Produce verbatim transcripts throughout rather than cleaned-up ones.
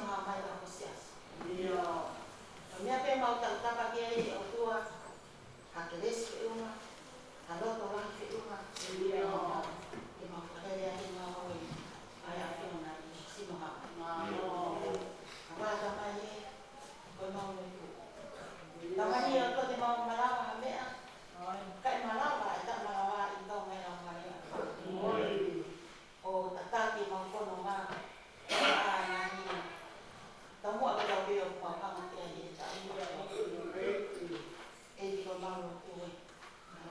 Mai ka ko siasi. Ko e meʻa pē mau tautapa ki ai ʻOtua, ha kelesi feʻunga, ha loto lahi feʻunga, ke mau fakalele ʻaki ʻemau ʻaho ni, ʻa e ʻAfiona ʻi he sino hau. ʻA e Tamai ē, ko e mau lotu. Tamai ē, ʻoku te mau malava ha meʻa, kae malava ʻe taʻemalava ʻi Tonga e laumālie. ʻO tataki ʻemau fononga, ʻa e ngaahi taumuʻa ke tau pē ʻo mau hanga ki ai he taʻu. ʻEiki ko e mau lotu ē,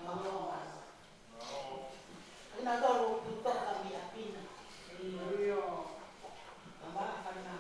mau fononga. Kinautolu ʻoku toka mei ʻapi na. Ka mau fai na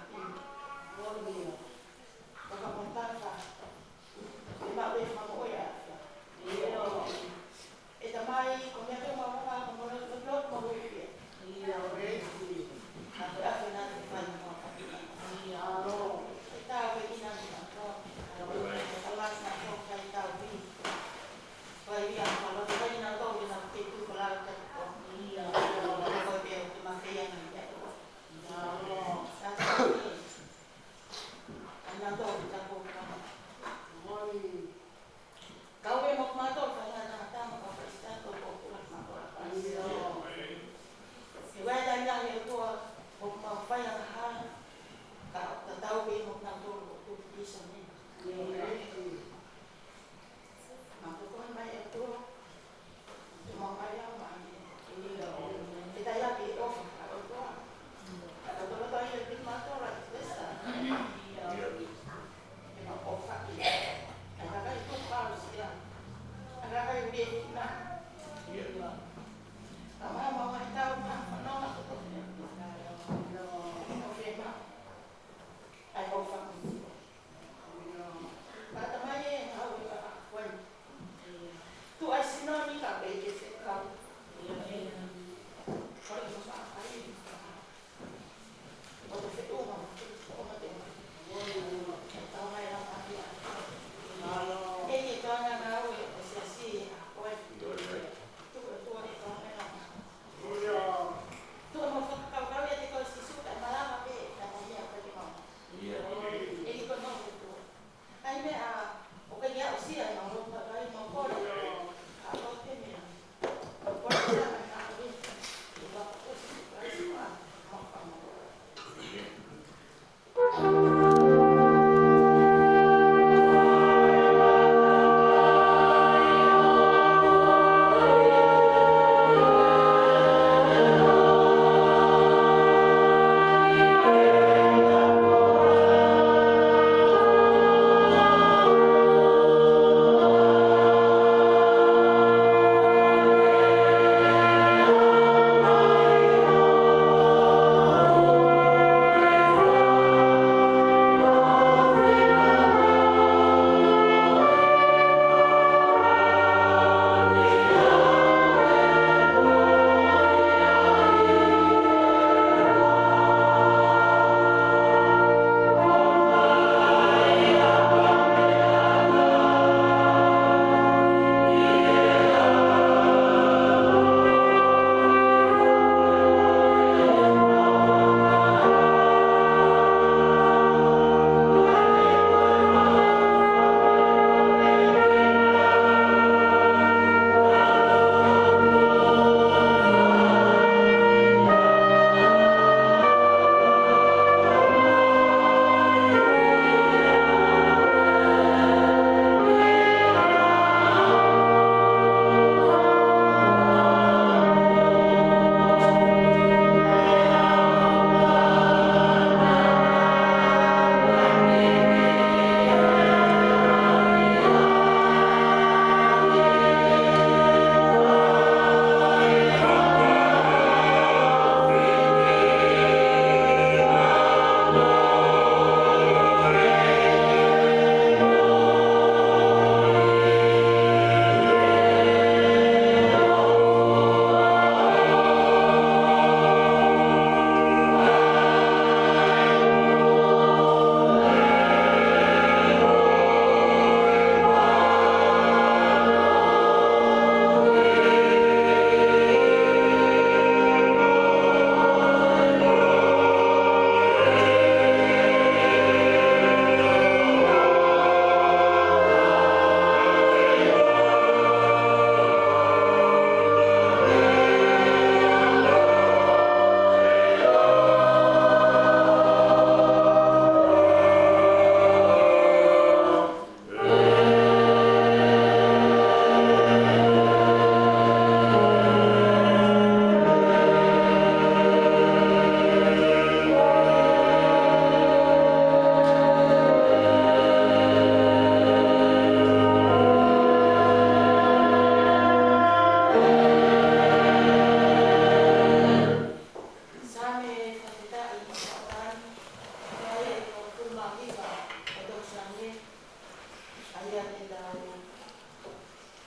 Pea tau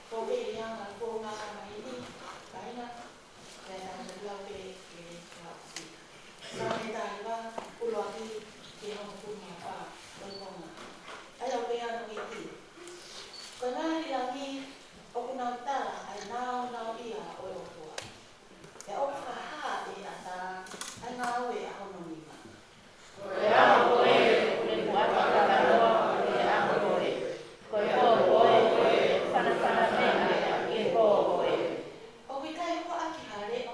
fou pē ʻi he anga ko ē ʻo e ngaahi kamaheni, kāinga, pea tau lau pē ʻi he lau si. Saame taha hiva, ʻuluaki ki he hongofulu mā fā, ko e konga. ʻA ia ʻoku pehē hono hiki: Ko e ngaahi langi ʻoku nau tala ʻa e nāunauʻia ʻo e ʻOtua. Pea ʻoku fakahā ʻe he ʻatā ʻa e ngāue ʻa hono nima. Ko e ʻaho ko ē ʻoku ne muʻaki talanoa ki he ʻaho ko ē, ko e pō ko ē ʻoku fanafana meʻa ki he pō ko ē. ʻOku ʻikai huaʻaki ha leʻo,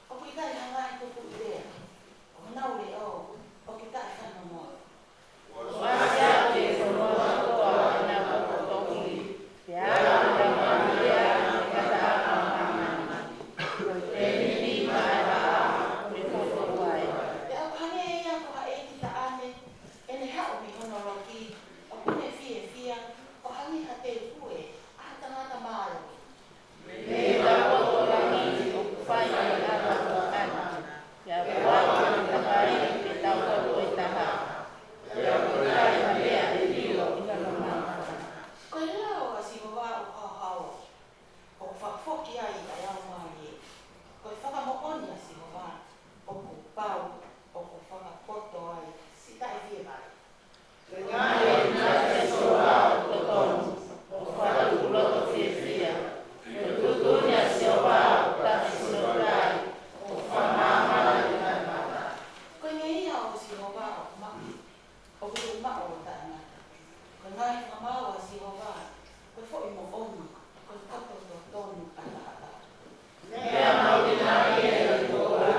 ʻoku ʻikai ha ngaahi kupuʻi lea, ko honau leʻo ʻoku taʻefanongoa. Kuo ʻasi ʻaki ʻe he fonua kotoa ʻenau potopoto, pea ʻoku nau manuia ʻi he ngataʻanga ʻo e māmani. Ko e tenini maʻa e vaʻa ʻoku ne foʻi ai. Pea ʻoku hangē ia ko ha ʻeiki taʻane, ʻene haʻu mei hono loki, ʻoku ne fiefia, ʻo hangē ha teu pue ʻa ha tangata mālohi. Mei he tau poto langi ʻoku fai ai ʻa e ʻalu ʻa e ʻOtua. Pea ʻoku ʻi ai ʻa e takai ʻe tau poto ʻe taha. Pea ʻoku ʻikai ha meʻa ʻe ʻilo ʻi hono māfana. Ko e lao ʻa Sihova ʻoku haohaoa, ʻoku fakafoki ai ʻa e laumālie. Ko e fakamoʻoni ʻa Sihova ʻoku pau, ʻoku fakapoto ai siʻi taʻefievale. Ko e ngaahi ʻinasi ʻa Sihova ʻoku totonu, ʻoku fakatuʻuloto fiefia. Ko e tuʻutuʻuni ʻa Sihova ʻoku taʻesinotai, ʻoku fakamāmani ʻi he ngaahi mata. Ko e ngeia ʻo Sihova ʻoku maʻu, ʻoku tuʻu maʻu ʻo taʻengata. Ko e ngaahi fakamaau ʻa Sihova, ko e foʻi moʻoni, ko e koto totonu ʻataʻatā. Meʻa mahuʻinga ʻi he ʻOtua,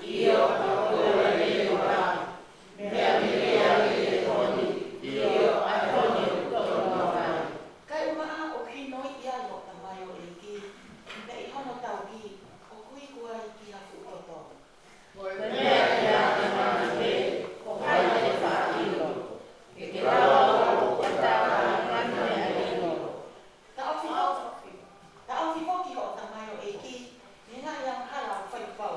ʻio, ʻa e ʻOtua ʻi he ʻOtua. Meʻa melie ʻi he honi, ʻio, ʻa e honi ʻoku toʻo noa mai. Kae ʻumaʻā ʻoku hinoiʻi ai hoʻo tamaioʻeiki, pea ʻi hono tauhi ʻoku iku ai ki ha fuʻu totonu. Ko e meʻa ia ʻe manavahē, ko hai te ne faʻa ʻilo? Ke ke lau au ʻo ka tau ʻi he ngaahi meʻa ʻilo. Taʻofi foki, taʻofi foki hoʻo tamaioʻeiki mei he ngaahi angahala ʻoku fai pau.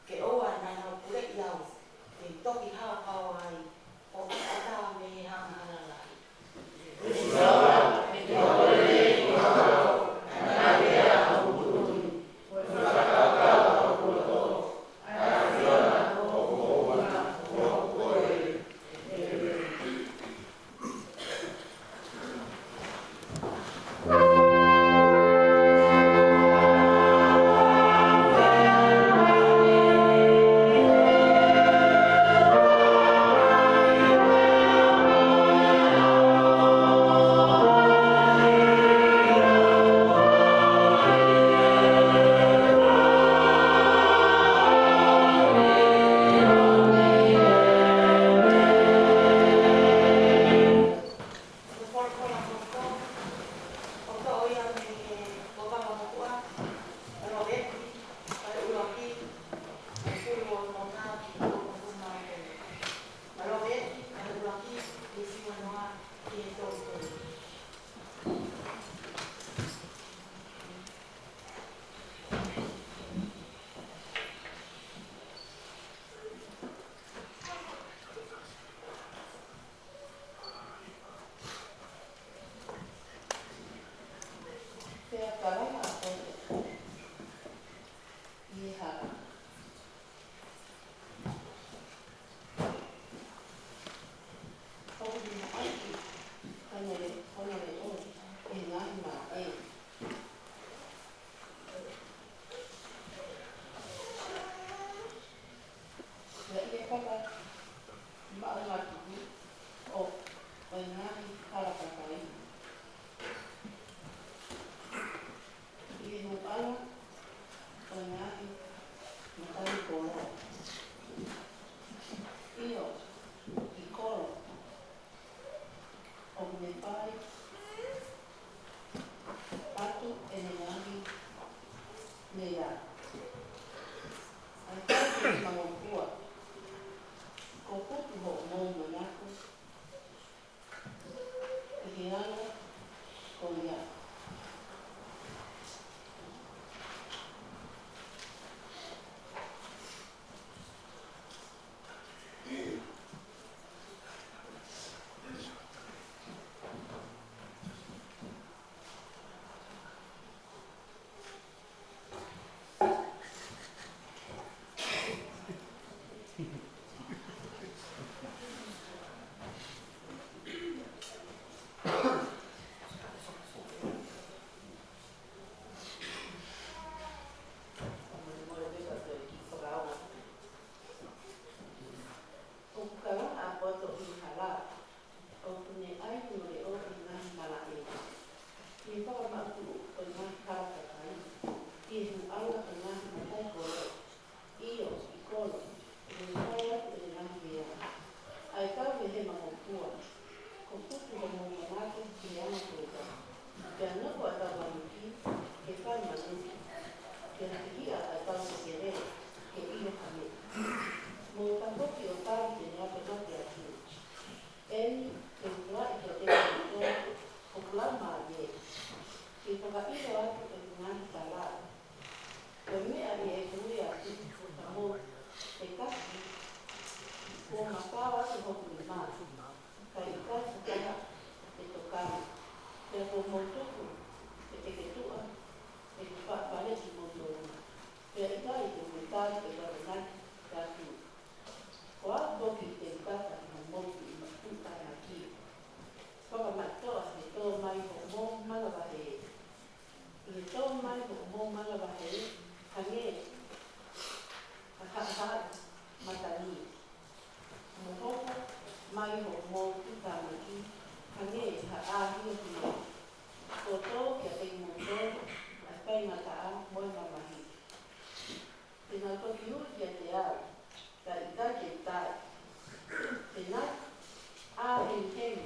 Ke ʻoua naʻa nau puleʻi au, ke u toki haohaoa ai, ʻo ʻataʻatā mei he angahala lahi. Ko e folofola foʻou, ʻoku toʻo ia mei he Fuakava Motuʻa, Lōveaki, vahe ʻuluaki, hongofulu mā ono ki he hongofulu mā tolu. Lōveaki, vahe ʻuluaki, veesi ua noa ki he tolu tolu. Pea ka lahi ʻa e poto ʻi he hala, ʻoku ne maʻaki hono le-, hono leʻo ʻi he ngaahi maʻe. Pea ʻi he fakamaʻungatuku ʻo e ngaahi hala kakai, ʻi he hūʻanga ʻo e ngaahi matangi koloa. ʻIo, ʻi kolo ʻoku ne fai atu ʻene ngaahi meʻa. ʻAi pē ke mangokua, ko e putu hoʻomou manako ʻi he anga ko ia. Ko e putu hoʻomou manako ki he anga ko ia. Pea nofo ʻa e kau manuki ke fai manuki, pea fihiʻa ʻa e kau sekele ke ʻilo ha meʻa. Mou tafoki ʻo tali ʻene akonaki atu. Eni, te u tulaʻi kiate kimoutolu ʻoku laumālie, ke fakaʻilo atu ʻeku ngaahi tala. Ko e meʻa ʻi heʻeku ui atu, ka mou hekaki, kuo mafao atu hoku nima, kae ʻikai ha taha ʻe tokanga. Pea kuo mou tuku ʻe teketuʻa ʻeku faʻa faleʻi kimoutolu, pea ʻikai te mou tali ʻeku akonaki atu. Ko au foki te u kata ʻi hoʻomou tuʻutāmaki, fakamātoa he tō mai hoʻomou manavahē. ʻI he tō mai hoʻomou manavahē, hangē ha haʻahaʻa matangi. Mo e hoko mai hoʻomou tuʻutāmaki, hangē ha ʻāhilohilo. Kuo tō kiate kimoutolu ʻa e faingataʻa mo e mamahi. Te nau toki ui kiate au, kae ʻikai te u tali. Te nau ʻāheniheni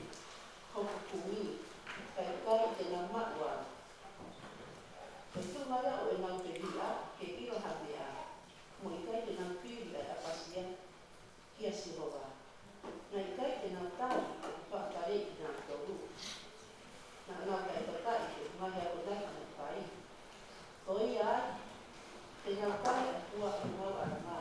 hoku kumi, kae ʻikai te nau maʻu au. Ko e tuʻu mai ʻa ʻenau fehiʻa ke ʻilo ha meʻa, mo e ʻikai te nau fili ʻa e ʻapasia kia Sihova. Naʻe ʻikai te nau tali ʻeku faʻa faleʻi kinautolu. Naʻa nau taʻetokaʻi ʻeku ngaahi akonaki naʻe fai. Ko ia ai, te nau fai ʻa e ʻotua ʻo ʻenau ʻalunga,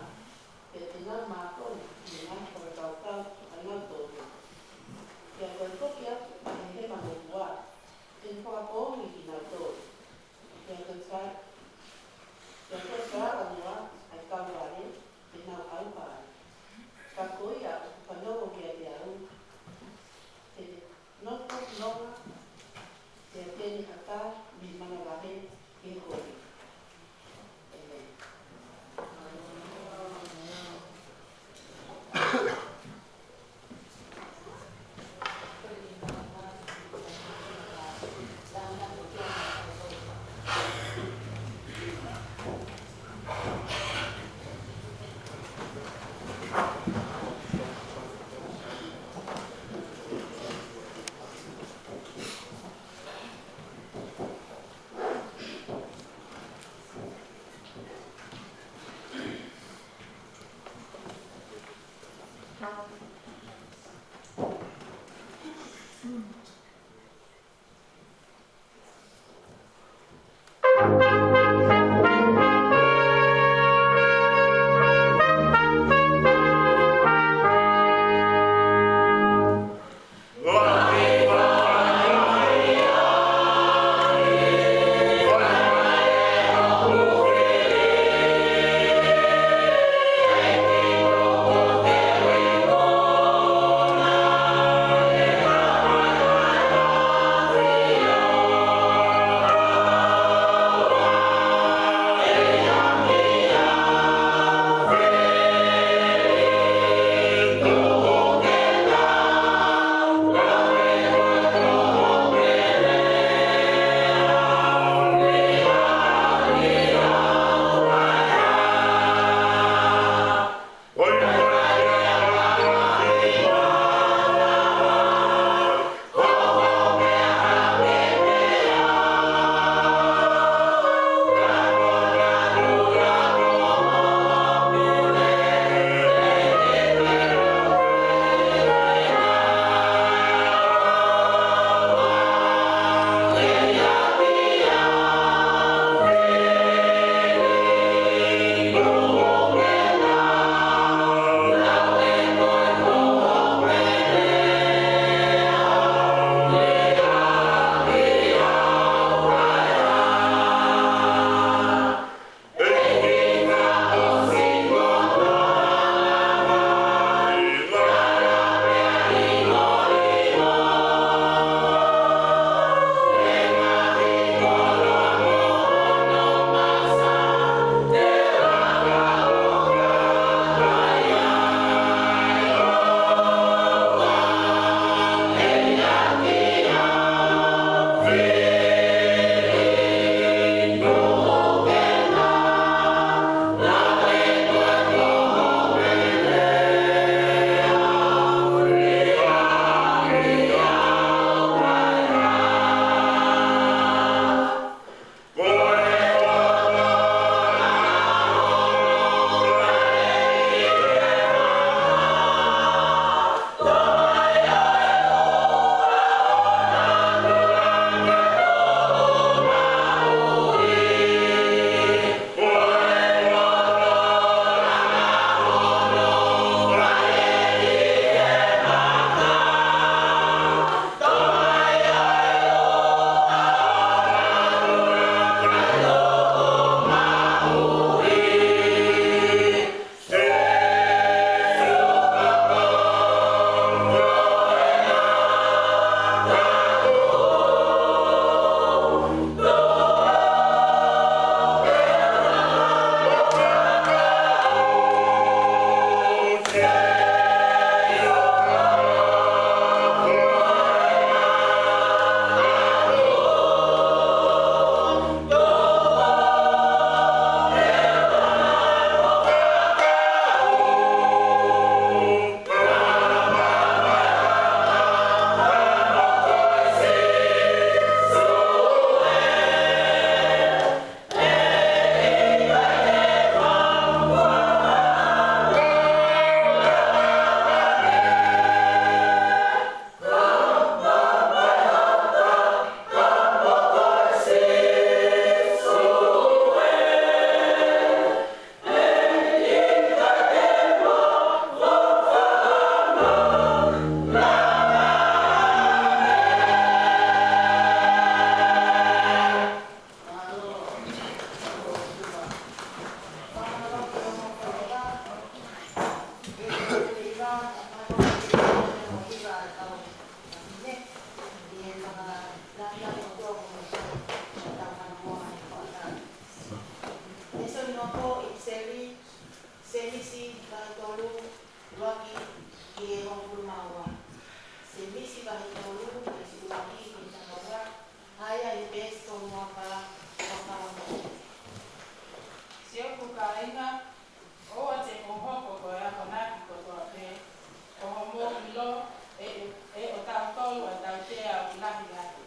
ʻE, ʻe ʻo tautolu ʻa e tautea ʻoku lahi ake.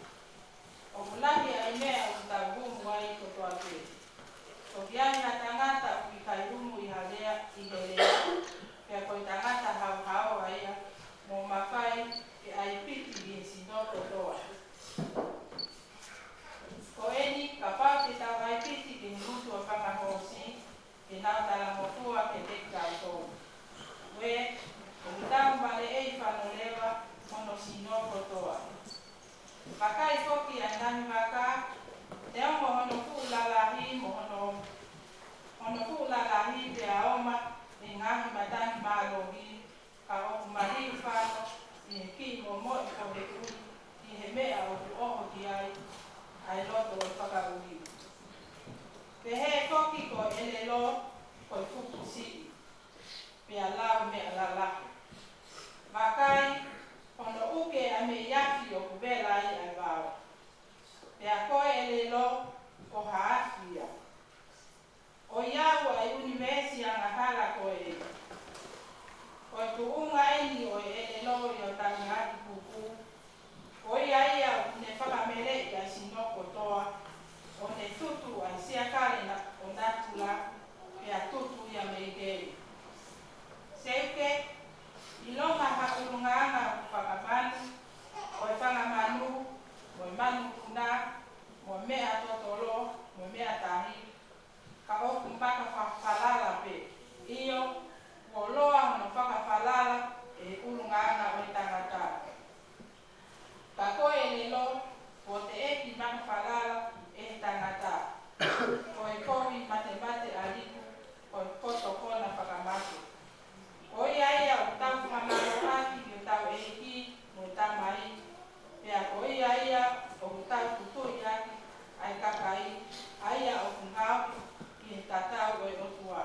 ʻOku lahi ʻa e meʻa ʻoku tau humu ai kotoa pē. Toki ai ha tangata ʻoku ʻikai humu ʻi ha lea, ʻi he lea, pea ko e tangata haohaoa ia, mo mafai ke ʻai piti ʻi he sino kotoa. Ko eni, kapau te tau ʻai piti ki he ngutu ʻo e fanga hoosi, ke nau talangofua kiate kitautolu. Pea ʻoku tau maleʻei fano leva mo hono sino kotoa. Vakai foki ʻa e ngaahi vaka, neongo hono fuʻu lalahi mo hono, hono fuʻu lalahi pea oma ʻi he ngaahi matangi mālohi, ka ʻoku maliu fano ʻi he kiʻi momoʻi koveʻui ʻi he meʻa ʻoku ʻoho ki ai ʻa e loto ʻo e fakaʻuli. Pehē foki ko e ʻelelo ko e fuku siʻi, pea lau meʻa lalahi. Vakai, hono ʻuke ʻa e meʻi afi ʻoku vela ai ʻa e vao. Pea ko e ʻelelo ko ha afi ia. ʻOiauē ʻa e ʻunivēsi angahala ko ē. Ko e tuʻunga eni ʻo e ʻelelo ʻi hotau ngaahi kuku. Ko ia ia ʻoku ne fakameleʻi ʻa e sino kotoa, ʻo ne tutu ʻa e siakale na-, ʻo natula, pea tutu ia mei heni. Seuke, ʻilonga ha ʻulungaanga ʻoku fakamanu, ko e fanga manu, mo e manupuna, mo e meʻa totolo, mo e meʻa tahi, ka ʻoku maka fa-, falala pē. ʻIo, kuo loa hono fakafalala ʻe he ʻulungaanga ʻo e tangata. Ka ko e ʻelelo, kuo teʻeki maka falala ʻe he tangata. Ko e kovi matemate ʻa liku, ko e koto kona fakamate. Ko ia ia ʻoku tau fakamālō ʻaki ki hotau ʻEiki mo e Tamai, pea ko ia ia ʻoku tau tutuʻi ʻaki ʻa e kakai, ʻa ia ʻoku ngaohi ki he tatau ʻo e ʻOtua.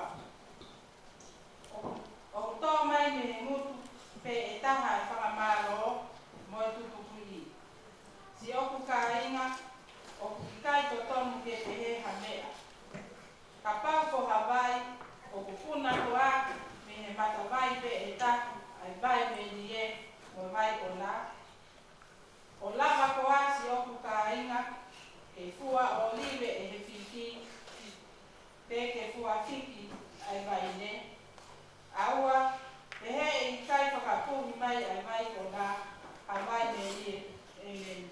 ʻOku, ʻoku tō mai mei he ngutu pē ʻe taha ʻa e fakamālō mo e tutukuʻi. Siʻoku kāinga, ʻoku ʻikai totonu ke pehē ha meʻa. Kapau ko ha vai, ʻoku puna koā mei he matavai pē ʻe taha ʻa e vai melie mo e vai ʻona? ʻO lava koā siʻoku kāinga ke fua ʻōlive ʻe he fiki, pe ke fua fiki ʻa e vaine? ʻAua, pehē ʻe ʻikai fakapuhi mai ʻa e vai ʻona ha vai melie. ʻĒmeni.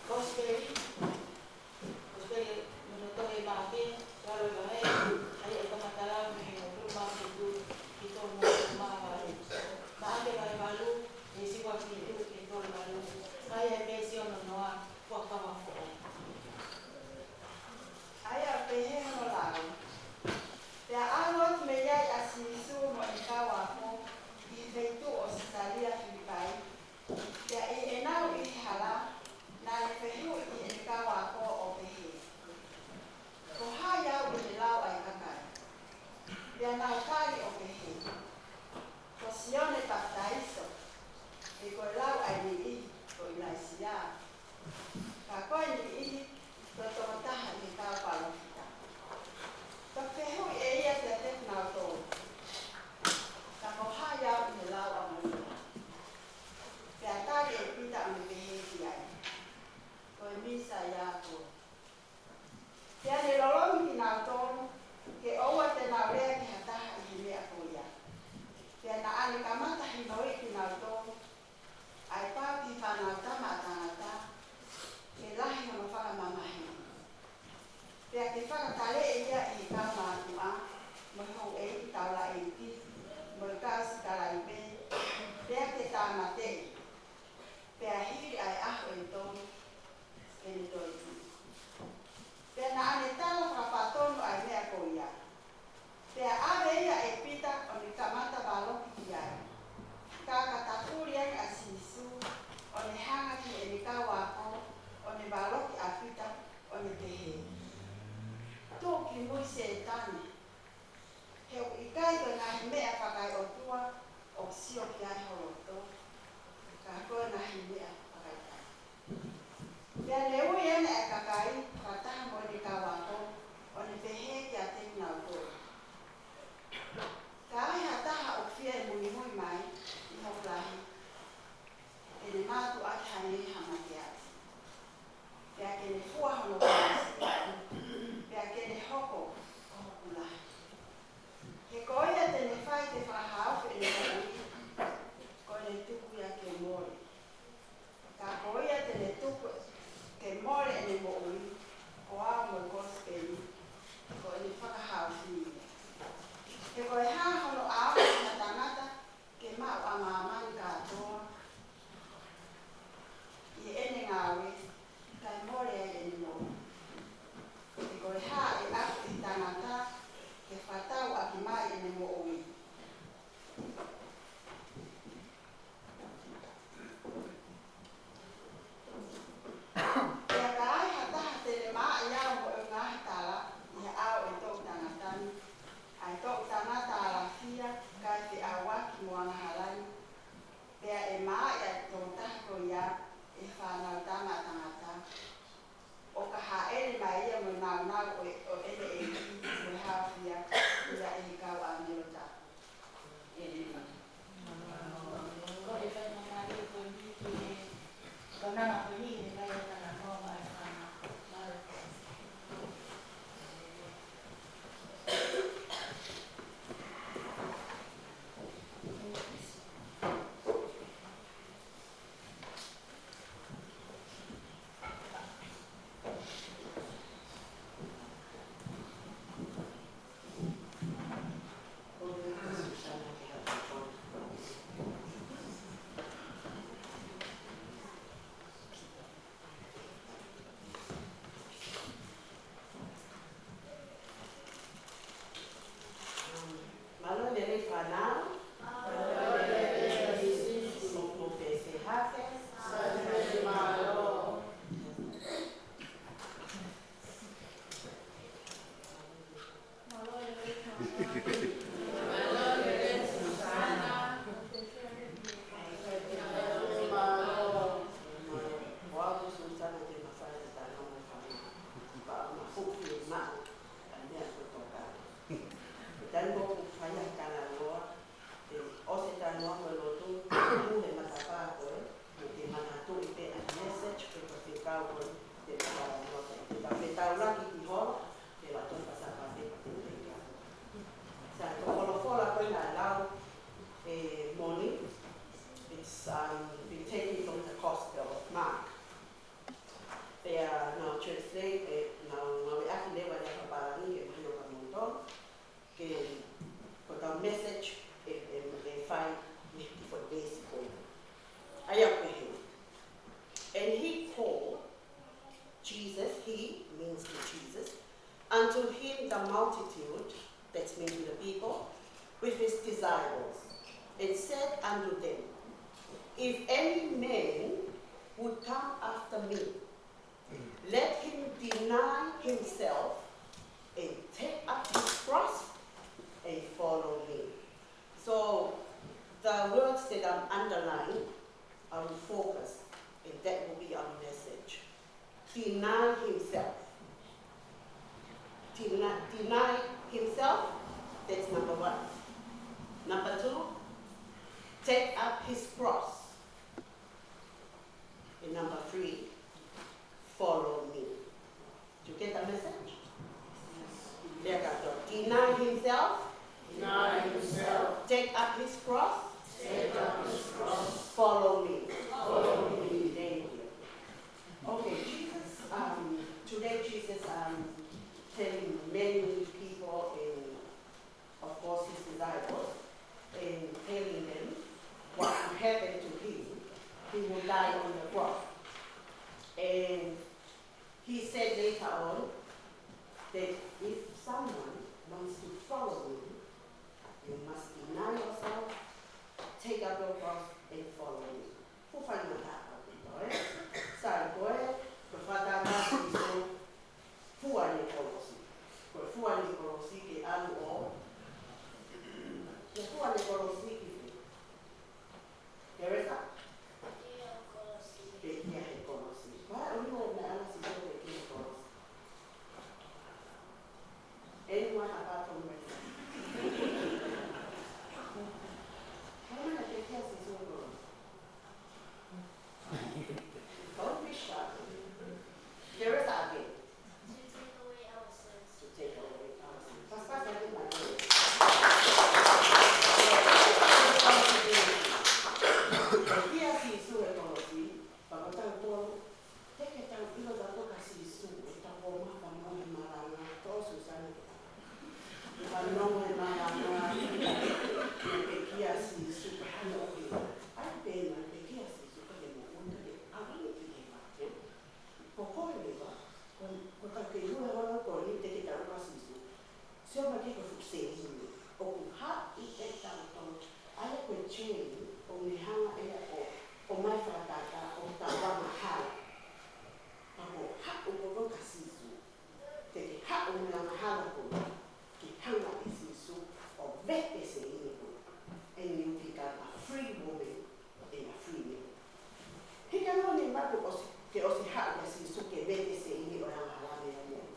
Kosipeli, Kosipeli mo e tohi ʻa Maʻake, valu vahe, ʻa ia ʻe kamata lau mei he uofulu mā fitu ki he tolungofulu mā valu. Maʻake vahe valu, veesi ua fitu ki he tolu valu. ʻA ia ʻe veesi ono noa, Fuakava Foʻou. ʻA ia ʻoku pehē hono lau: Pea ʻalu atu mei ai ʻa Sīsū mo ʻene kau ako ki he feituʻu ʻo Sisalia Filipai. Pea ʻi heʻenau ʻi he hala, naʻa ne fehuʻi ki heʻene kau ako ʻo pehē, Ko hai au ʻi he lau ʻa e kakai? Pea nau tali ʻo pehē, Ko Sione Papitaiso, pe ko e lau ʻa e niʻihi ko ʻIlaisiā, ka ko e niʻihi ko e tokotaha ʻi he kau palōfita. Pea fehuʻi ʻe ia kiate kinautolu, Ka ko hai au ʻi he lau ʻa moua? Pea tali ʻe Pita ʻo ne pehē ki ai, Ko e Mīsaia koe. Pea ne lolomi kinautolu ke ʻoua te nau lea ki ha taha ʻi he meʻa ko ia. Pea naʻa ne kamata hinoiʻi kinautolu, ʻa e pau ki he Fanautama ʻa Tangata, ke lahi hono fakamamahiʻi. Pea ke fakataleʻi ia ʻi he kau mātuʻa, mo e houʻeiki taulaʻeiki, mo e kau sikalaipe, pea ke tāmateʻi. Pea hili ʻa e ʻaho ʻe tolu, ke ne toe tuli. Pea naʻa ne tala fakapatonu ʻa e meʻa ko ia. Pea ʻave ia ʻe Pita ʻo ne kamata valoki ki ai. Ka ka tafuli ange ʻa Sīsū, ʻo ne hanga ki heʻene kau ako, ʻo ne valoki ʻa Pita, ʻo ne pehē, Tuʻu ki mui Sētane, he ʻoku ʻikai ko e ngaahi meʻa fakaeʻotua ʻoku sio ki ai ho loto, ka ko e ngaahi meʻa fakaeʻotua. Pea ne ui ange ʻa e kakai fakataha mo ʻene kau ako, ʻo ne pehē kiate kinautolu, Fānau, mou pehē hake. Taimi ʻoku fai ai e talanoa, ʻe ʻosi e talanoa ko e lotu, ʻi he matapā ko ē, mo ke manatuʻi pē ʻa e message pe ko e fekau ko ē te tau talanoa ki ai. Te tau fetaulaki ki holo, ke la toka sa pa te pa te te ka. Sa ko e folofola ko ē naʻe lau ʻe Moni, it's, um, been taken from the Gospel of Mark. Pea naʻa ku translate, ʻe, naʻa ku ngāueʻaki leva ʻa e palani ke mahino kia moutolu. Ke, ko ʻetau message ʻe, ʻe, ʻe fai mei he foʻi veesi ko ē. ʻA ia ʻoku pehē. And he called Jesus, he means the Jesus, unto him the multitude, that means the people, with his disciples, and said unto them, If any man would come after me, let him deny himself and take up his cross and follow me. So the words that I'm underlining, I will focus, and that will be our message. Deny himself. Deny, deny himself, that's number one. Number two, take up his cross. And number three, follow me. Did you get the message? There you go. Deny himself. Deny himself. Take up his cross. Take up his cross. Follow me. Follow me. Thank you. Okay, Jesus, um, today Jesus, um, telling many people in, of course, his disciples, and telling them what will happen to him. He will die on the cross. And he said later on that if someone wants to follow me, you must deny yourself, take up your cross, and follow me. Fuʻu faingataʻa ʻaupito, ē? Sai, ko e, ko e fakatātā Sīsū, fua ʻene kolosi. Ko e fua ʻene kolosi ke ʻalu ʻo, ke fua ʻene kolosi ki fē? Keresa? Pekia he kolosi. Ko e hā e ʻuhinga naʻe ala Sīsū pekia he kolosi? Anyone apart from myself? Ko e hā e ʻuhinga naʻe pekia ai Sīsū he kolosi? Don't be shy. Keresa again. To take away our sins. Pastor, Pastor, I did my best. Pekia Sīsū he kolosi, pea ko tautolu, te ke tau ʻilo tautolu kia Sīsū, ʻetau ō mai ʻo fanongo he malanga, tō Susana ke fanongo he malanga, pekia Sīsū, pea hano ʻo pehē, ʻai pē naʻe pekia Sīsū, ka ke moʻui, ka ke avangi ki hēvani, ē? Ko koe leva, ko, ko e kau kei lue hono ko eni te ke tau ʻoka Sīsū. Sio mai ki he fuʻu sēniti. ʻOku haʻi ʻe tautolu, ʻa ia ko e chain, ʻoku ne hanga ʻe ia ʻo, ʻomai fakatātā ʻo tau angahala. Ka ko e haʻu ko ē kia Sīsū. Te ke haʻu mo e angahala ko ē, ke hanga ʻe Sīsū ʻo vete e sēniti ko ē. And you become a free woman and a free man. He ka no ne maku ʻosi, ke ʻosi haʻu kia Sīsū ke vete e sēniti ʻo e angahala meʻa meʻa.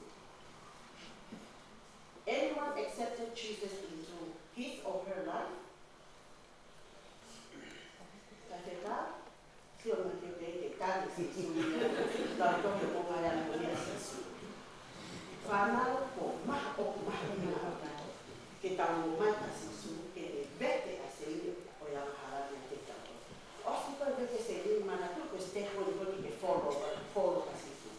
Anyone accepted Jesus into his or her life? Tateka, sio mai ki he kei ke tali Sīsū ia, tau toki mo mai ana mo ia Sīsū. Fānau, ko e maha ʻoku mahuʻinga ʻaupito ke tau ō mai kia Sīsū, ke ne vete ʻa e sēniti ʻo e angahala meiate kitautolu. ʻOsi ko e vete e sēniti, manatuʻi ko e step ko eni ko ē ke follow, follow kia Sīsū.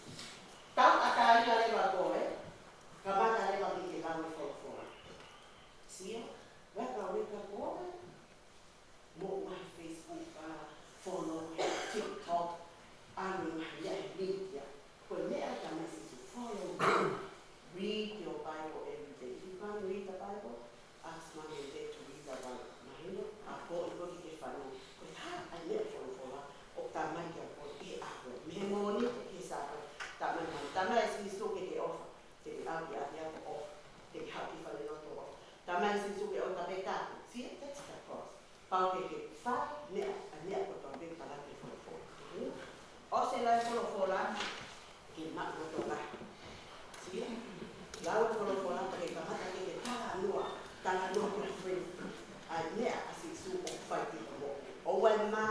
Tauʻatāina leva koe, kamata leva ke ke lau e folofola. Sio, weka weka koe, mo ua he Facebook, ʻa, follow he TikTok, ʻa, mo e ngaahi meʻa he media. Ko e meʻa ia ʻa Sīsū, follow me. Read your Bible every day. If you can't read the Bible, ask mom and dad to read the Bible. Mai Sīsū ke ʻoua te ke tāpu. See, that's the cross. Pau ke ke fai meʻa, ʻa e meʻa kotoa pē ʻoku tala ʻe he folofola. ʻOsi e lau e folofola, ke maʻu loto lahi. See? Lau e folofola, ke kamata ke ke talanoa, talanoa ko e friend. ʻA e meʻa ʻa Sīsū ʻoku fai ki ho moʻui. ʻOua ʻe mā,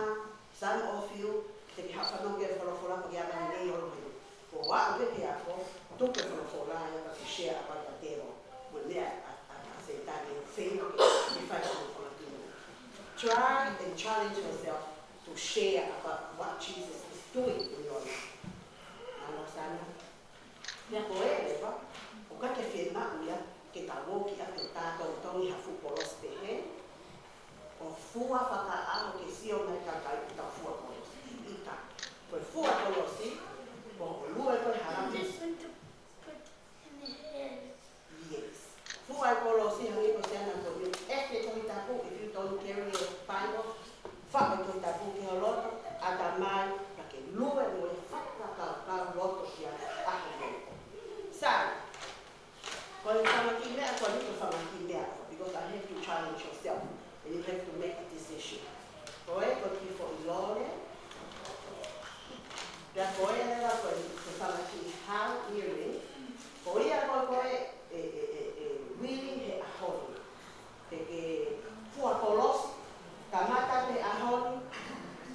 some of you, te ke haʻu fanongo ki he folofola pea ke ʻamanaki ʻoku lelei. Ko au pē ke ako, tuku e folofola ia pea ke share ʻaki ʻa e tēvolo. Mo e meʻa ʻa, ʻa, ʻa Sētane ʻoku feʻunga ke, ke fai ki ho fanga kiʻi moʻui. Try and challenge yourself to share about what Jesus is doing in your life. Mālō Sana. Pea ko e leva, ʻoku ʻikai ke fiemaʻu ia ke tau ō ki ʻapi ʻo tā tongitongi ha fuʻu kolosi pehē, ʻo fua fakaʻaho ke sio mai e kakai ʻoku tau fua kolosi. ʻIkai. Ko e fua kolosi, ko hoʻo lue ko ē he halaku. Yes. Fua e kolosi hangē ko Siana ko eni. ʻEke Tohi Tapu, if you don't carry your Bible, faʻu e Tohi Tapu ki ho loto, ʻatamai, pea ke lue mo e fakakaukau loto ki ai ʻa ho moʻui. Sai. Ko e fanga kiʻi meʻa ko eni ko e fanga kiʻi meʻa, because I have to challenge yourself, and you have to make a decision. Ko e, ko e kiʻi foʻi lole, pea ko e leva ko e, ko e fanga kiʻi hau earring, ko ia ko ē ko ē ʻe, ʻe, ʻe, ʻe wili he ʻaho ni. Te ke fua kolosi, kamata he ʻaho ni,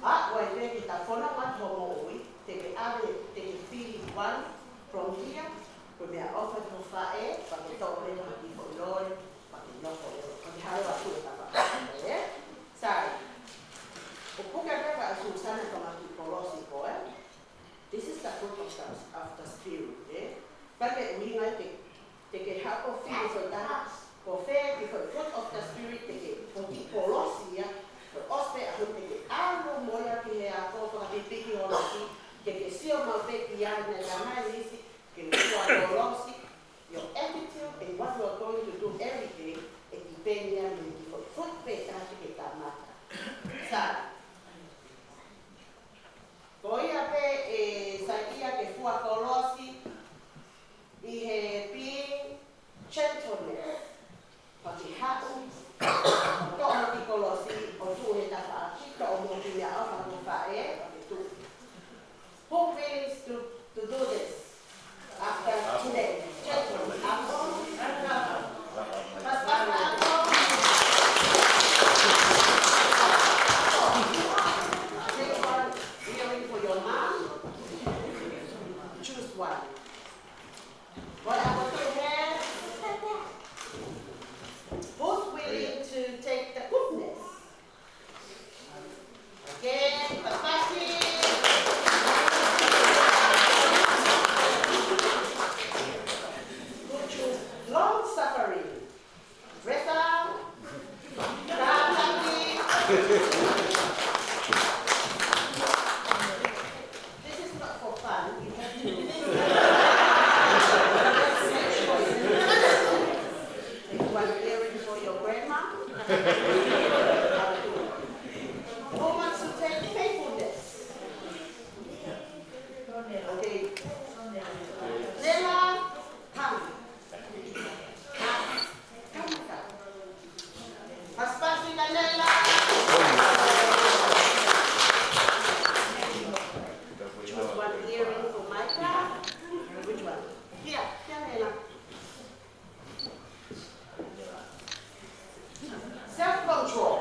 ʻa, ʻoua ʻe te ke ta fona ma ho moʻui, te ke ʻave, te ke fili one from here, ko e meʻaʻofa ki ho faʻē, pea ke toʻo leva ha kiʻi foʻi lole, pea ke nofo leva, pea ke halo atu e tapa, ē? Sai. ʻOku puke pē ʻa Susana ko e fanga kiʻi kolosi ko ē. This is the fruit of the, of the Spirit, ē? Pea ko e ʻuhinga ia ke, te ke haʻu ʻo fili e foʻi taha, ko fē e kiʻi foʻi fruit of the Spirit, te ke, ko e kiʻi kolosi ia, ko e ʻosi pē ʻaho ni te ke ʻalu mo ia ki he ako fakapipiki ʻo laki, ke ke sio maʻu pē ki ai naʻe tamai isi, ke fua kolosi, your attitude and what you are going to do every day, ʻe depend ia mei he kiʻi foʻi fruit pē taha te ke kamata. Sai. Ko ia pē ʻe saiʻia ke fua kolosi ʻi he being gentleness. Pea ke haʻu, toʻo e kiʻi kolosi, ʻo tuʻu he tafaʻaki, toʻo mo e kiʻi meʻaʻofa ki ho faʻē, pea ke tuʻu. Who willing to, to do this? After today, gentlemen, ako, ako. Pastor, ako. Take one earring for your mom. Choose one. What about you here? Who's willing to take the goodness? Again, Pastor. Would you long suffering? Resa. Tataki. This is not for fun. You have to. Take one earring for your grandma. Who wants to take faithfulness? Okay. Nela, come. Come, come. Pastor Nela. Choose one earring for Micah. Which one? Here, here, Nela. Self-control.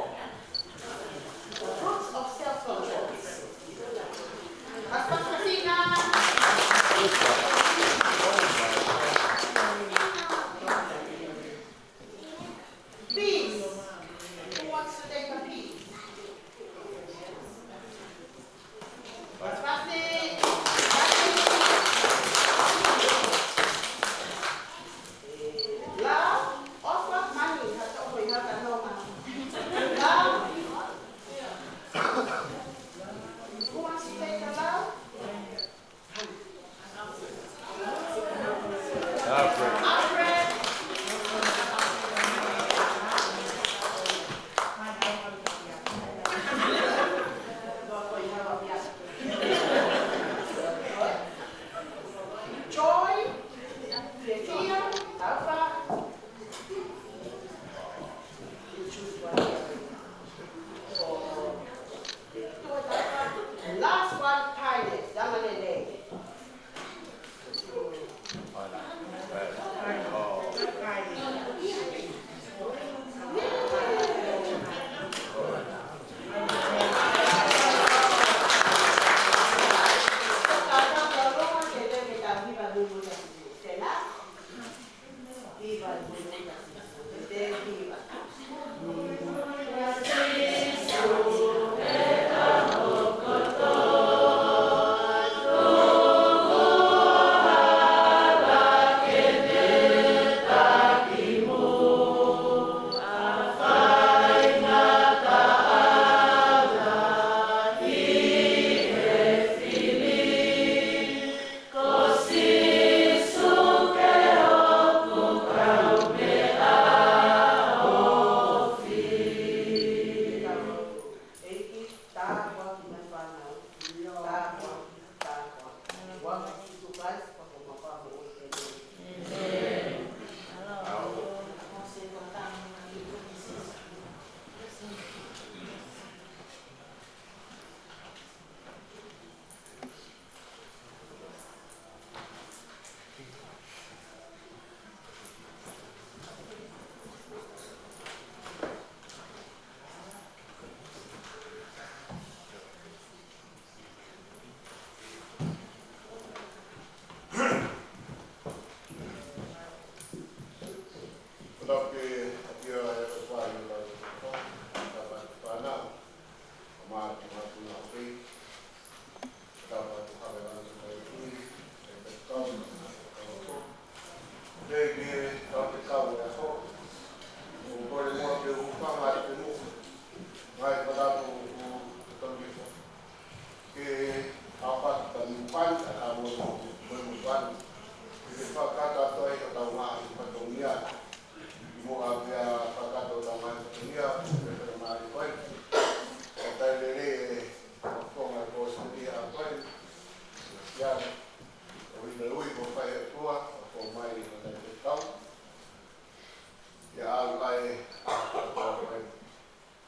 ʻAlu ai ʻa e ʻaho ko ē,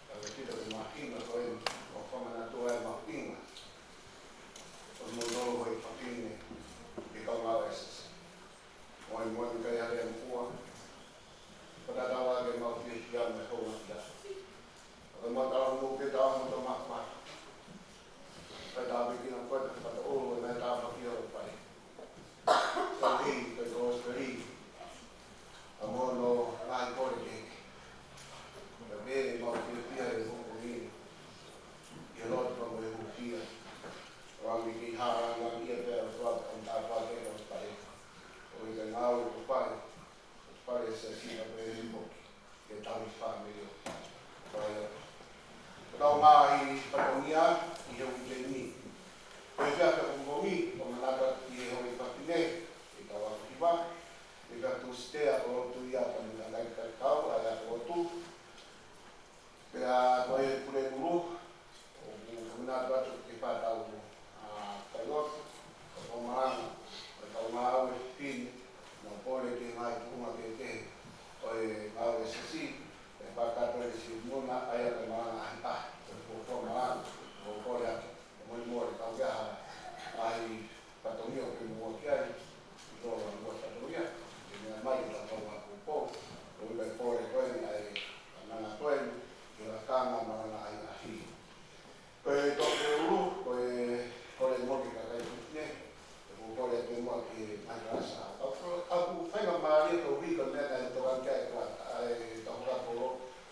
ʻa e kita ke mahino ko ē, ʻo fakamanatu ai mahuʻinga ʻo e monū ʻo e fafine ʻi he kau ngāue ʻa e siasi. Moʻoni moʻoni, ʻikai ha lea mo ua, fakatatau ki heʻemau fiefia mo e houngaʻia. ʻOku mau tala mo ke tau mo tō mafai. Kae tāpuekina koe, kae fakaʻosi mai e tāpuaki ʻo e fale. Ko e hei, ko e kōsipeli. ʻA mo hono ngaahi kole kehekehe. Ka pehē ʻemau fiefia he pongipongi ni, ʻi he lotu pea mo e hūfia. ʻOange ke hala ngāue pē ʻa e ʻOtua ʻo tāpuakiʻi e kōsipeli. ʻOku ʻikai ngāue ko e fale, ko e fale ʻa e siasi, ka pehē foki ke tau ʻi fāmili ʻo fai atu. Ko ʻetau ngaahi fatongia ʻi he uike ni. Ko e efiafi ʻo e pongipongi, ʻoku manatu atu ki he holi fafine, ʻi he taʻu ʻaho hiva, ʻi he Tūsite, ʻa e lotu ia pea mo e ngaahi kaikai kau, ʻa e ako lotu. Pea ko e pule mulu, ʻoku manatu atu ki he fā taʻu, ʻa, failotu, ʻo e malanga ʻo e kau ngāue fefine, mo e pole ki he ngaahi tuʻunga kehekehe ʻo e ngāue ʻa e siasi, ʻe fakakakato ʻe Simona, ʻa ia ko e malanga ʻahiʻahi, ko e fuofua malanga, ʻo pole atu, ʻo molemole, ka ʻoku ʻi ai ha ngaahi fatongia ʻoku ke moʻua ki ai, ʻi loto ʻa e fatongia, ke meʻa mai ke tau kau ʻa e poupou, ʻoku ʻikai pole ko eni ʻa e malanga ko eni, ke lakanga malanga ʻahiʻahi. Ko e toki ulu, ko e kole mo e kakai fefine, ʻoku kole atu muʻa ki he ngaahi kalasi. ʻOku, ʻoku faingamālie koeʻuhi ko e meʻa naʻe tokanga ki ai ʻa e, ʻa e tokotaha kolo,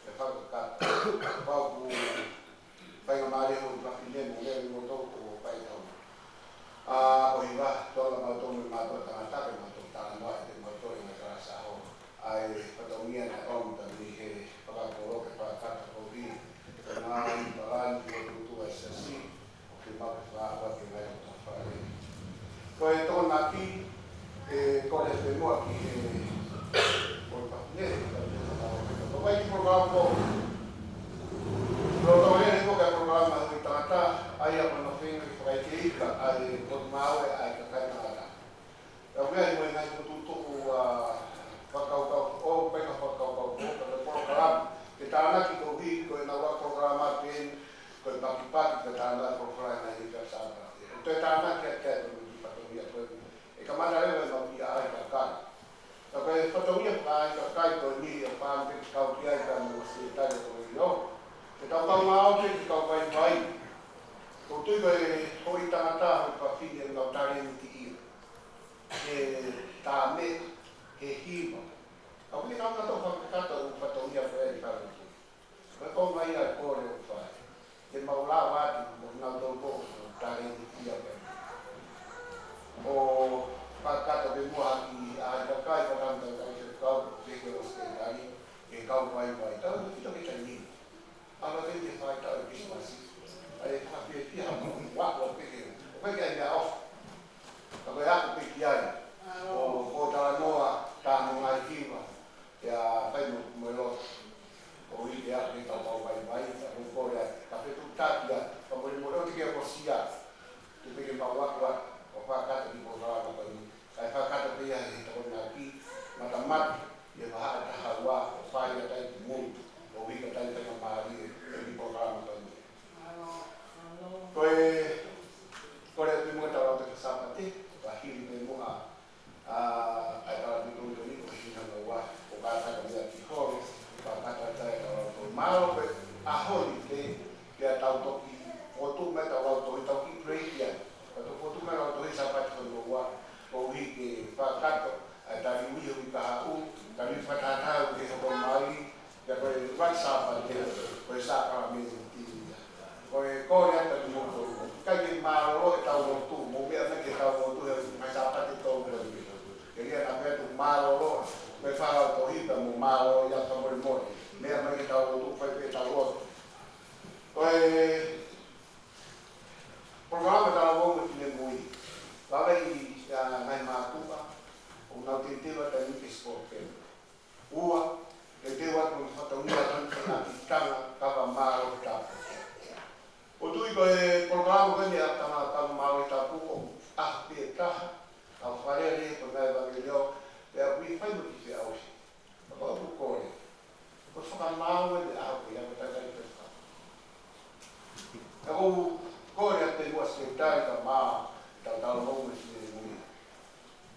ʻe fakakakato. Pau ʻoku faingamālie holi fafine mo e lele mo toko ʻo fai tau. ʻA, ʻoku hiva, tō ʻa mautolu mo mautolu tangata ke mautolu talanoa ʻi he mautolu ngaahi kalasi ʻaho. ʻA e fatongia naʻe ʻomi atu mei he fakakolo ke fakakakato koeʻuhi ko e ngaahi palani ʻo e lotu ʻa e siasi, ʻoku mau ke fakahoko atu ki he ngaahi loto fale. Ko e tokonaki, ʻe kole atu muʻa ki he, ko e fafine, ka te fakahoko atu. Ko e vai ki polokalama ko. Lolotonga ʻeni ko e polokalama ʻa e tangata, ʻa ia ko hono feinga ke fakaʻikeʻika ʻa e potungāue ʻa e kakai tangata. ʻOku ʻi ai mo e ngaahi fokotuʻutuʻu, ʻa, fakakaukau, ʻoku ʻikai ko e fakakaukau, ko e polokalama. Ke tānaki koeʻuhi ko ʻenau ʻa polokalama pē, ko e pakipaki, ke tānaki polokalama ʻi he Sāpate. ʻOku toe tānaki atu ki ai ko e fatongia ko ē. ʻE kamata leva ʻemau ʻi ai kakai. Ka ko e fatongia fakaʻaikakai ko eni ʻoku pau ke kau ki ai ka mo e Sekelitali ʻo e Lelio. Ke tau kau ngāue ke kau vaivai. ʻOku ou tui ko e holi tangata, holi fafine ʻoku nau talēniti ia. He tā meʻa, he hiva. Ka ʻoku ʻikai ke tau kau fakakakato ʻa e fatongia ko ē ʻi fale. Ko e konga ia ʻa e kole ʻoku fai. Ke mau lava atu, mo nau tau ko, talēniti ia pē. ʻO fakakakato pē muʻa ki ai kakai, fakakakato ki he kau, ke ke ʻo Sekelitali, ke kau vaivai. Tau ki to ke taimi. ʻAlu atu ki he faʻahitaʻu ʻo e Kilisimasi. ʻA e fakafiefia ha mo ua ua pē ke. ʻOku ʻikai ke ʻi ai meʻaʻofa. Ka ko e ako pē ki ai. ʻO, ʻo talanoa, tā mo e ngaahi hiva. Pea fai mo, mo e lotu. ʻOku ʻi ai pē ʻa e kau vaivai, ka ko e kole atu. Ka fetuʻutaki atu. Ka mo e mo e lotu ke ʻosi atu. Tuku pē ke mau ako atu. ʻO fakakakato ki he polokalama ko eni. Kae fakakakato pē ia he tokonaki. Matamata. ʻI he vahaʻa ʻe taha ua, ʻo fai ʻa e tai ki mui, ʻo ʻikai ke tai faingamālie, ʻi he polokalama ko eni. Ko e, kole atu muʻa ke tau lau e Sāpate, ka hili pē muʻa, ʻa, ʻa e tala pito ni ko eni, ko e hina na ua, ʻo kātaki mai ki holo, ka kātaki ʻa e tala pito. Mālō pē, ʻaho ni pē, pea tau toki, fotu mai tau lau tohi, tau ki break ia. Ka tau fotu mai lau tohi Sāpate ko eni ua, koeʻuhi ke fakakakato, ʻa e tali ui ʻo e kahaʻu, tali fakataha ʻo e hoko mai, pea ko e ʻuluaki Sāpate, ko e sākalamēniti ia. Ko e kole atu ki he moutolu. ʻIkai ke mālōlō ʻetau lotu, mou meʻa mai ke tau lotu he ngaahi Sāpate tolu ko eni. Ke lia na pea tu mālōlō, ko e fai lau tohi pea mou mālōlō ia fakamolemole. Meʻa mai ke tau lotu, fai pē ʻetau lotu. Ko e polokalama talavou mo e finemui. Vave ʻi, ʻa, ngaahi mātuʻa, ʻoku nau teuteu atu ʻa e newspaper. Ua, teuteu atu mo e fatongia ʻa e tangata, kava mālohi tapu. ʻOku ou tui ko e polokalama ko eni ʻa e tangata kava mālohi tapu ʻoku ʻaho pē ʻe taha, ʻa e fakalele ko e ngaahi ʻevangeliō, pea ʻoku ʻi ai mo e kiʻi feʻauhi. Ka ʻoku ou kole. Fakamaau e ʻaho ko ia ko e taimi ko ē. Ka ʻoku ou kole atu ki he Sekelitali kae ʻumaʻā ʻetau talanoa mo e finemui.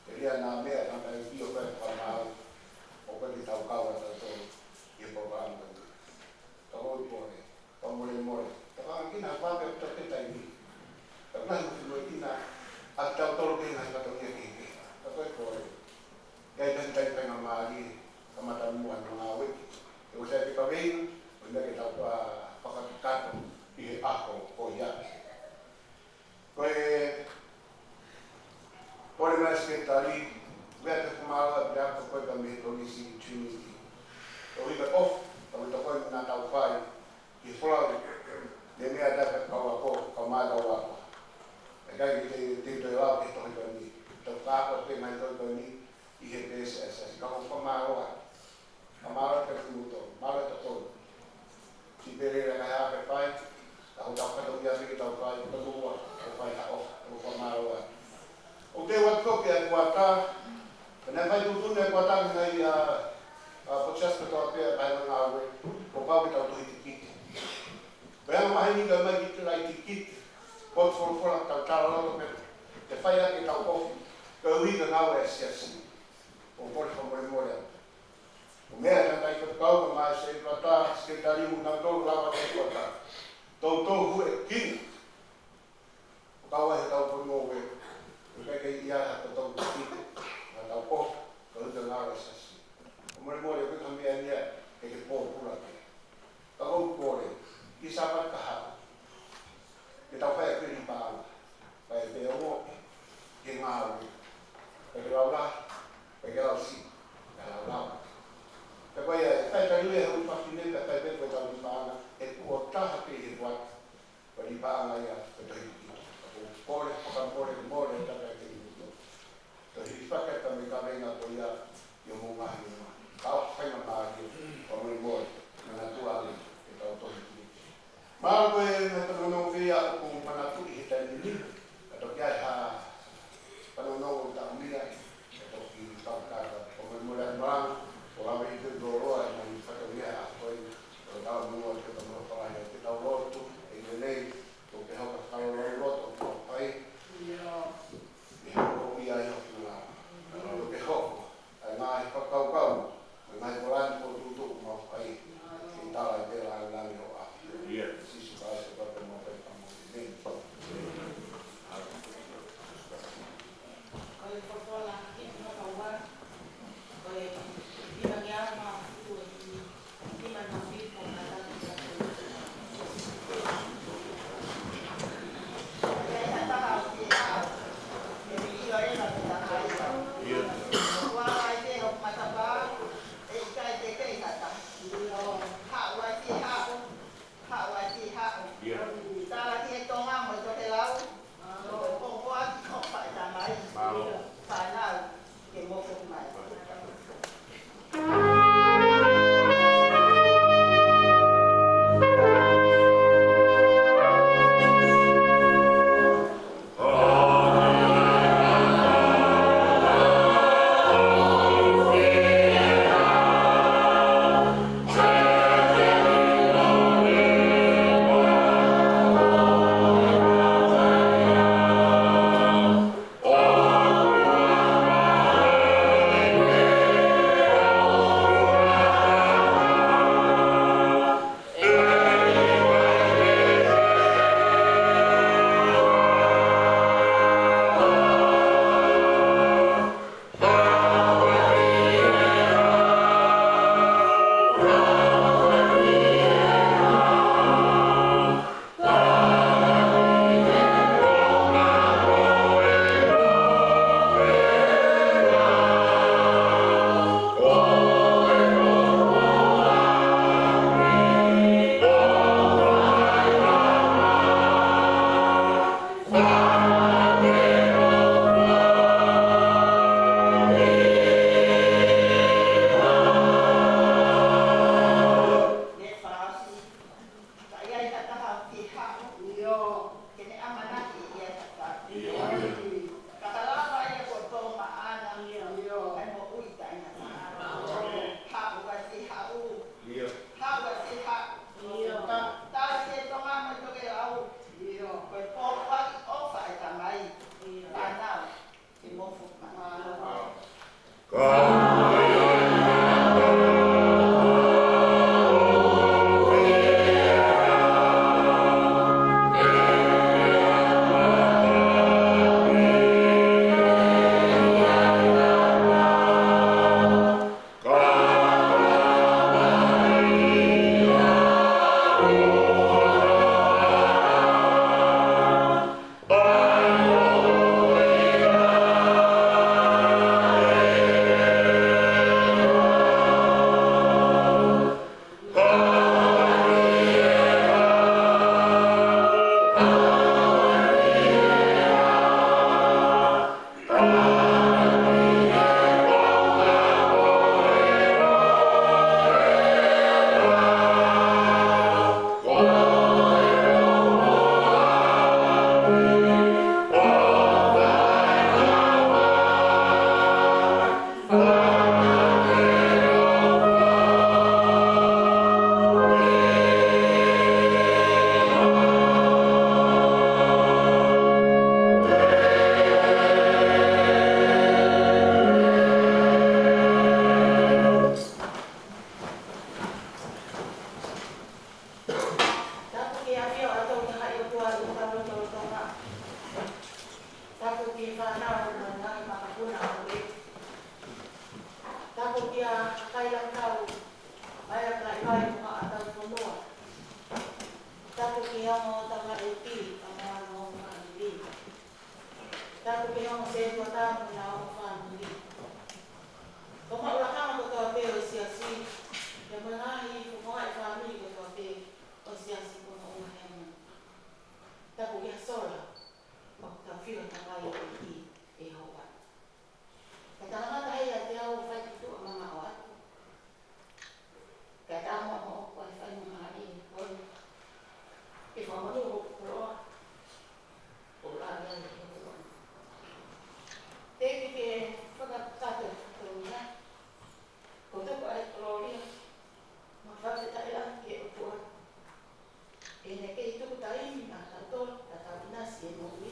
Telia naʻa meʻa naʻa nau ʻio ko e fakamaau ʻoku ʻikai ke tau kau ʻa tautolu ʻi he polokalama ko eni. Ka ʻoku ou kole, fakamolemole, tau hanga ʻo kiʻi fakapapauʻi ʻoku tau ke taimi. Ka ʻoku lahi mo e finemui ʻi he ʻa tautolu ki he ngaahi fatongia kehekehe. Ka ko e kole. ʻIkai ke tau faingamālie, kamata muʻa ʻa e ngāue. ʻE ʻosi ʻi ai pē kaveinga, ʻo ʻikai ke tau fakakakato ʻi he ʻaho ko ia. Ko e, kole mai Sekelitali, meʻa ke fakamālō atu ʻaupito ko e ka mei he Kolisi Trinity. ʻO ʻikai ʻofa, ka mo e tokoni naʻa tau fai, ki he folau, ne meʻa atu ʻa e kau ako, kau mai kau ako. ʻIkai ke te, te toe lau ki he tohi ko eni. Tau ka ako pē mai tohi ko eni, ʻi he pēsi ʻa e siasi. Ka ʻoku ou fakamālō atu. Fakamālō atu ki he kimoutolu, mālō ʻetau tokoni. Siʻi pē lelei ʻa e ngaahi ʻaho ke fai, ka ʻoku tau fatongia pē ke tau fai, tau ua, ʻo fai ha ʻofa, ʻoku ou fakamālō atu. ʻOku ou ʻoatu kopi ʻa e kuata, pea naʻe fai tuʻutuʻuni ʻa e kuata ki he ngaahi, ʻa, ʻa, potisiasi kotoa pē ʻa e ngāue, kuo pau ke tau tohi tikite. Pea maheni ka mai ki he laʻi tikite, ko e folofola tau talaloto pē, ke fai ʻaki ʻetau ʻofa, koeʻuhi ko e ngāue ʻa e siasi. ʻOku ou kole fakamolemole atu. ʻO meʻa ʻa e tangataʻeiki faifekau kae ʻumaʻā e Sekelitali mo kinautolu lava ʻa e kuata. Toutou huʻekina. ʻO kau ai hotau foʻi ngoue. ʻOku ʻikai ke ʻi ai ha toutou tikite. Hotau ʻofa. Koeʻuhi ko e ngāue ʻa e siasi. Fakamolemole, ʻoku ʻikai ha meʻa ia ke ke pōpula pē. Ka ʻoku ou kole, ʻi he Sāpate kahaʻu, ke tau fai ʻa e kiʻi lipaʻanga, fai pē ʻo mo, ke ngāue, ke ke lau lahi, ke ke lau siʻi, ke lau lau. Ka ko ia, ʻe fai tali ia he ʻū fafine, ka fai pē ko ʻetau lipaʻanga, ʻe kuo taha pē he kuata, ko e lipaʻanga ia, ko e tohi tikite. Ka ʻoku ou kole, fakamolemole, ʻe tata ke i muto. Toe hifaki atu mei he kaveinga ko ia ʻi hoʻomou ngaahi uma. Ka ʻoku faingamālie, Ngaahi fuofua e fāmili kotoa pē ʻo e Siasi ko Moʻunga Heamoni. Tapu ki he sola ʻoku tau filo tamai ʻo e ʻEiki ʻi he ʻaho ni. Ka tala mata hei ʻa te au fai ki tuʻa mamaʻo atu. Ka tau mo mo ko e fai mo mai ko e fakamonū hoku koloa. ʻO lave ai ʻi he ʻOtua. Teʻeki ke fakakakato e fatongia. Ko e tuku ʻa e kolōlia mo e fakafetaʻi ki he ʻOtua. ʻI heʻene kei tuku taimi maʻatautolu ke tau ʻinasi he moʻui,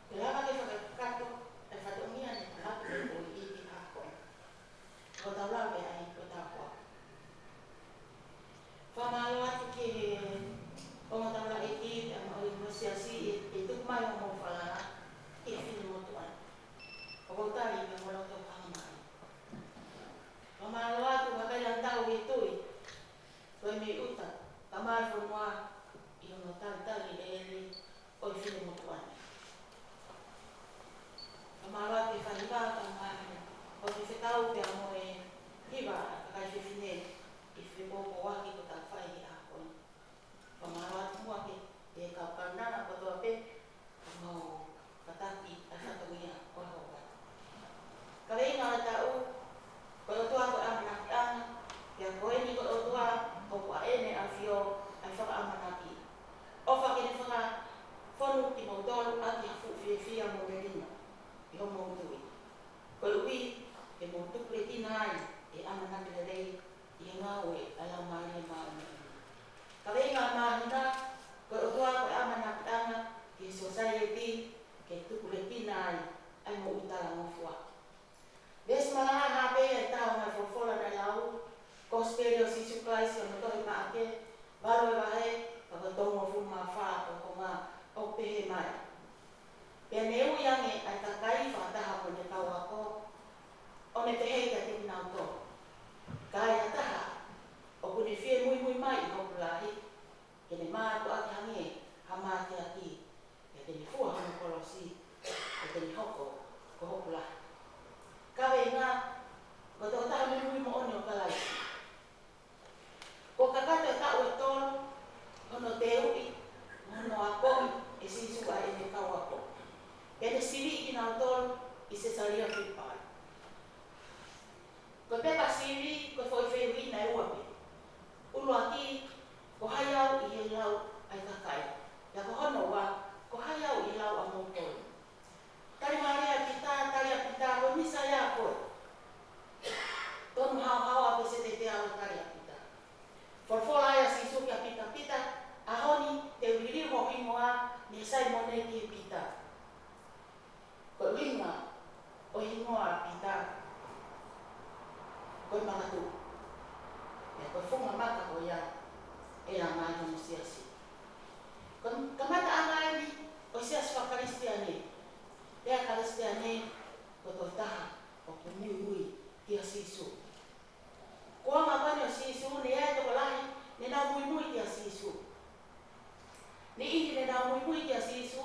ke lava ke fakakakato e fatongia naʻe talaatu ʻe he ʻEiki ʻi he ʻaho ko eni. Ko ʻetau lave ai ko ʻetau hoa. Fakamālō atu ki he ongo taulaʻeiki pea mo e ongo siasi ʻi he tuku mai hoʻomou falala ki he finemotuʻa ni. ʻOku ou tali pea mo loto fakamālō. Fakamālō atu, vakai lantau ʻi he tui, ko e mei ʻuta, ka mai fonua ʻi hono talitali lelei ʻo e finemotuʻa ni. Fakamālō atu ki he fai hiva, ka mai ʻo e fekau pea mo e hiva ʻa e kakai fefine ʻi he fepoupouaki kuo tau fai he ʻaho ni. Fakamālō atu muʻa ki he kau kaunanga kotoa pē, ʻoku nau kātaki ʻa e fatongia ʻo e ʻaho ni. Kaveinga ʻo e taʻu, ko e ʻOtua ko e ʻamanakiʻanga, pea ko eni ko e ʻOtua ʻoku ʻa ʻEne ʻAfio ʻa e fakaʻamanaki. ʻOfa ke ne fakafonu kimoutolu ʻaki ha fuʻu fiefia mo melino ʻi hoʻomou tui, koeʻuhi ke mou tupulekina ai e ʻamanaki lelei ʻi he ngāue ʻa e Laumālie Māʻoniʻoni. Kaveinga māhina, ko e ʻOtua ko e ʻamanakiʻanga ki he sōsaieti ke tupulekina ai ʻa e moʻui talangofua. Veesi malanga hā pē ia ʻi he taha ʻo e ngaahi folofola naʻe lau, Kosipeli ʻo Sīsū Kalaisi ʻi hono tohi Maʻake, valu e vahe, ka ko e tolungofulu mā fā ʻo e konga, ʻoku pehē mai: Pea ne ui ange ʻa e kakai fakataha mo ʻene kau ako, ʻo ne pehē kiate kinautolu: Ka ai ha taha ʻoku ne fie muimui mai ʻi hoku lahi, ke ne mātuʻaki hangē ha mateaki, pea ke ne fua hono kolosi, pea ke ne hoko ko hoku lahi. Kaveinga, ko e tokotaha muimui moʻoni ʻo Kalaisi. Kuo kakato e taʻu ʻe tolu hono teuʻi mo hono akoʻi ʻe Sīsū ʻa ʻene kau ako, pea ne siviʻi kinautolu ʻi Sesalia Filipai. Ko e pepa sivi, ko e foʻi fehuʻi naʻe ua pē. ʻUluaki, ko hai au ʻi he lau ʻa e kakai? Pea ko hono ua, ko hai au ʻi he lau ʻamoutolu? Tali mai ʻe Pita, tali ʻa Pita, ko e Mīsaia koe. Tonu haohaoa pē se te te au, tali ʻa Pita. Folofola ai ʻa Sīsū kia Pita, Pita, ʻaho ni te u liliu ho hingoa mei Saimone ki he Pita. Ko e ʻuhinga ʻo e hingoa ʻo Pita, ko e makatuʻu. Pea ko e funga maka ko ia ʻe langa ai hono siasi. Ko e kamataʻanga eni ʻo e siasi faka-Kalisitiane. Pea Kalisitiane ko e tokotaha ʻoku muimui kia Sīsū. Ko e anga ko eni ʻo Sīsū, naʻe ʻi ai e tokolahi naʻa nau muimui kia Sīsū. Naʻe ʻi ai e niʻihi naʻa nau muimui kia Sīsū,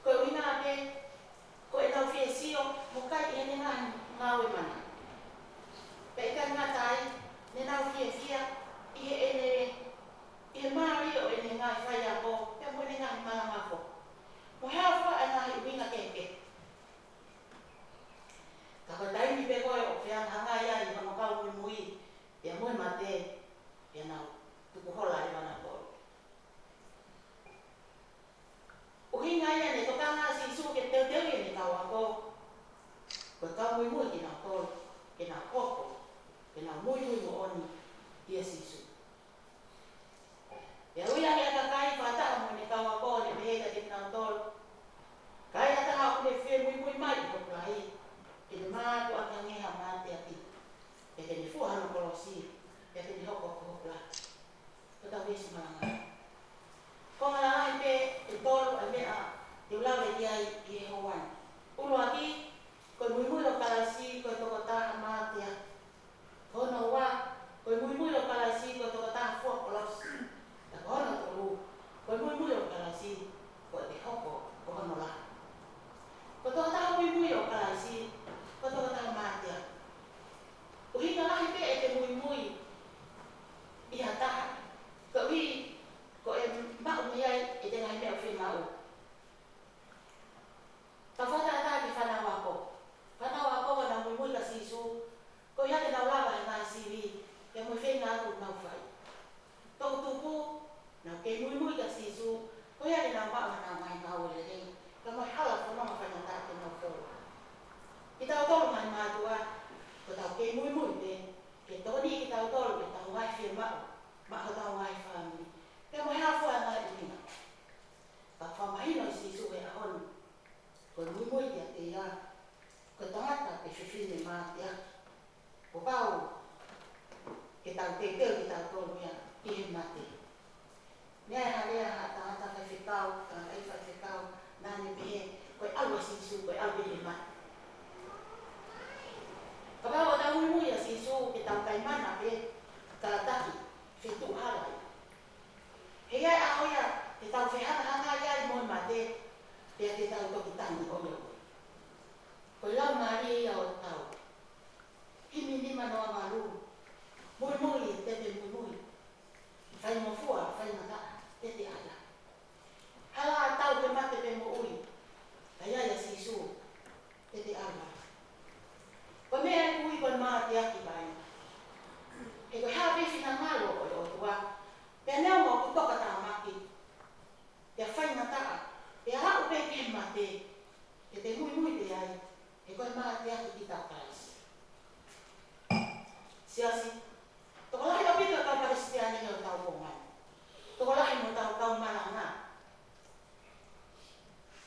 ko e ʻuhinga pē ko ʻenau fie sio mo kai ʻi heʻene ngaahi ngāue mana. Pea ʻikai ngata ai, naʻa nau fiefia ʻi heʻene, ʻi he mālie ʻo ʻene ngaahi faiako, pea mo ʻene ngaahi malanga foki, mo e hā fua e ngaahi ʻuhinga kehekehe. Ka ko e taimi pē ko ē ʻoku fehangahangai ai hono kau muimui pea mo e mate, pea nau tukuhola leva nautolu. ʻUhinga ia naʻe tokanga ai ʻa Sīsū ke teuteuʻi ʻene kau ako, ko e kau muimui kinautolu, ke nau hoko, ke nau muimui moʻoni kia Sīsū. Pea ui ange ʻa e kakai fakataha mo ʻene kau ako, ʻo ne pehē kiate kinautolu: Ka ai ha taha ʻoku ne fie muimui mai ʻi hoku lahi, ke ne mātuʻaki hangē ha mateaki, pea ke ne fua hono kolosi, pea ke ne hoko ko hoku lahi. Ko ʻetau veesi malanga. Ko e konga lalahi pē ʻe tolu ʻa e meʻa te u lave ki ai ʻi he houa ni. ʻUluaki, ko e muimui ʻo Kalaisi ko e tokotaha mateaki. Ko hono ua, ko e muimui ʻo Kalaisi ko e tokotaha fua kolosi. Pea ko hono tolu, ko e muimui ʻo Kalaisi ko ʻete hoko ko hono lahi. Ko e tokotaha muimui ʻo Kalaisi ko e tokotaha mateaki. ʻUhinga lahi pē ʻete muimui ʻoku nau fai. Toʻutupu, nau kei muimui kia Sīsū, ko ia ke nau maʻu haʻanau ngaahi ngāue lelei, ka mo e hala fononga faingataʻa ke nau fou ai. Kitautolu ngaahi mātuʻa, ko ʻetau kei muimui pē, ke tokoniʻi kitautolu ʻi heʻetau ngaahi fiemaʻu, maʻa hotau ngaahi fāmili, pea mo e hā fua e ngaahi ʻuhinga. Ka fakamahino ʻe Sīsū he ʻaho ni, ko e muimui kiate ia, ko e tangata pe fefine mateaki. Kuo pau ke tau teuteu kitautolu ia ki he mate. Meʻa ʻi he lea ʻa ha tangata faifekau, tangataʻeiki faifekau, naʻa ne pehē, ko e ʻalu ʻa Sīsū, ko e ʻalu pē ki he mate. Kapau ʻoku tau muimui ʻia Sīsū, ke tau taimana pē, kātaki, fetuʻu hala ia. He ʻi ai e ʻaho ia, te tau fehangahangai ai mo e mate, pea te tau toki tangi ʻo leo. Ko e laumālie ia ʻo e tau. Himi nima noa valu. Muimui, te te muimui. Faingofua, faingataʻa, te te ʻai ai. Hala ʻa e tau pe mate pe moʻui. Ka ʻi ai ʻa Sīsū, te te ʻai ai. Ko e meʻa ʻoku ui ko e mateaki mai. He ko e hā pē finangalo ʻo e ʻOtua. Pea neongo ʻoku tokatāmaki. Pea faingataʻa. Pea aʻu pē ki he mate. Ke te muimui pē ai. He ko e mateaki kita ʻo Kalaisi. Siasi, tokolahi ʻaupito ʻetau Kalisitiane ʻi hotau kuonga ni. Tokolahi mo ʻetau kau malanga.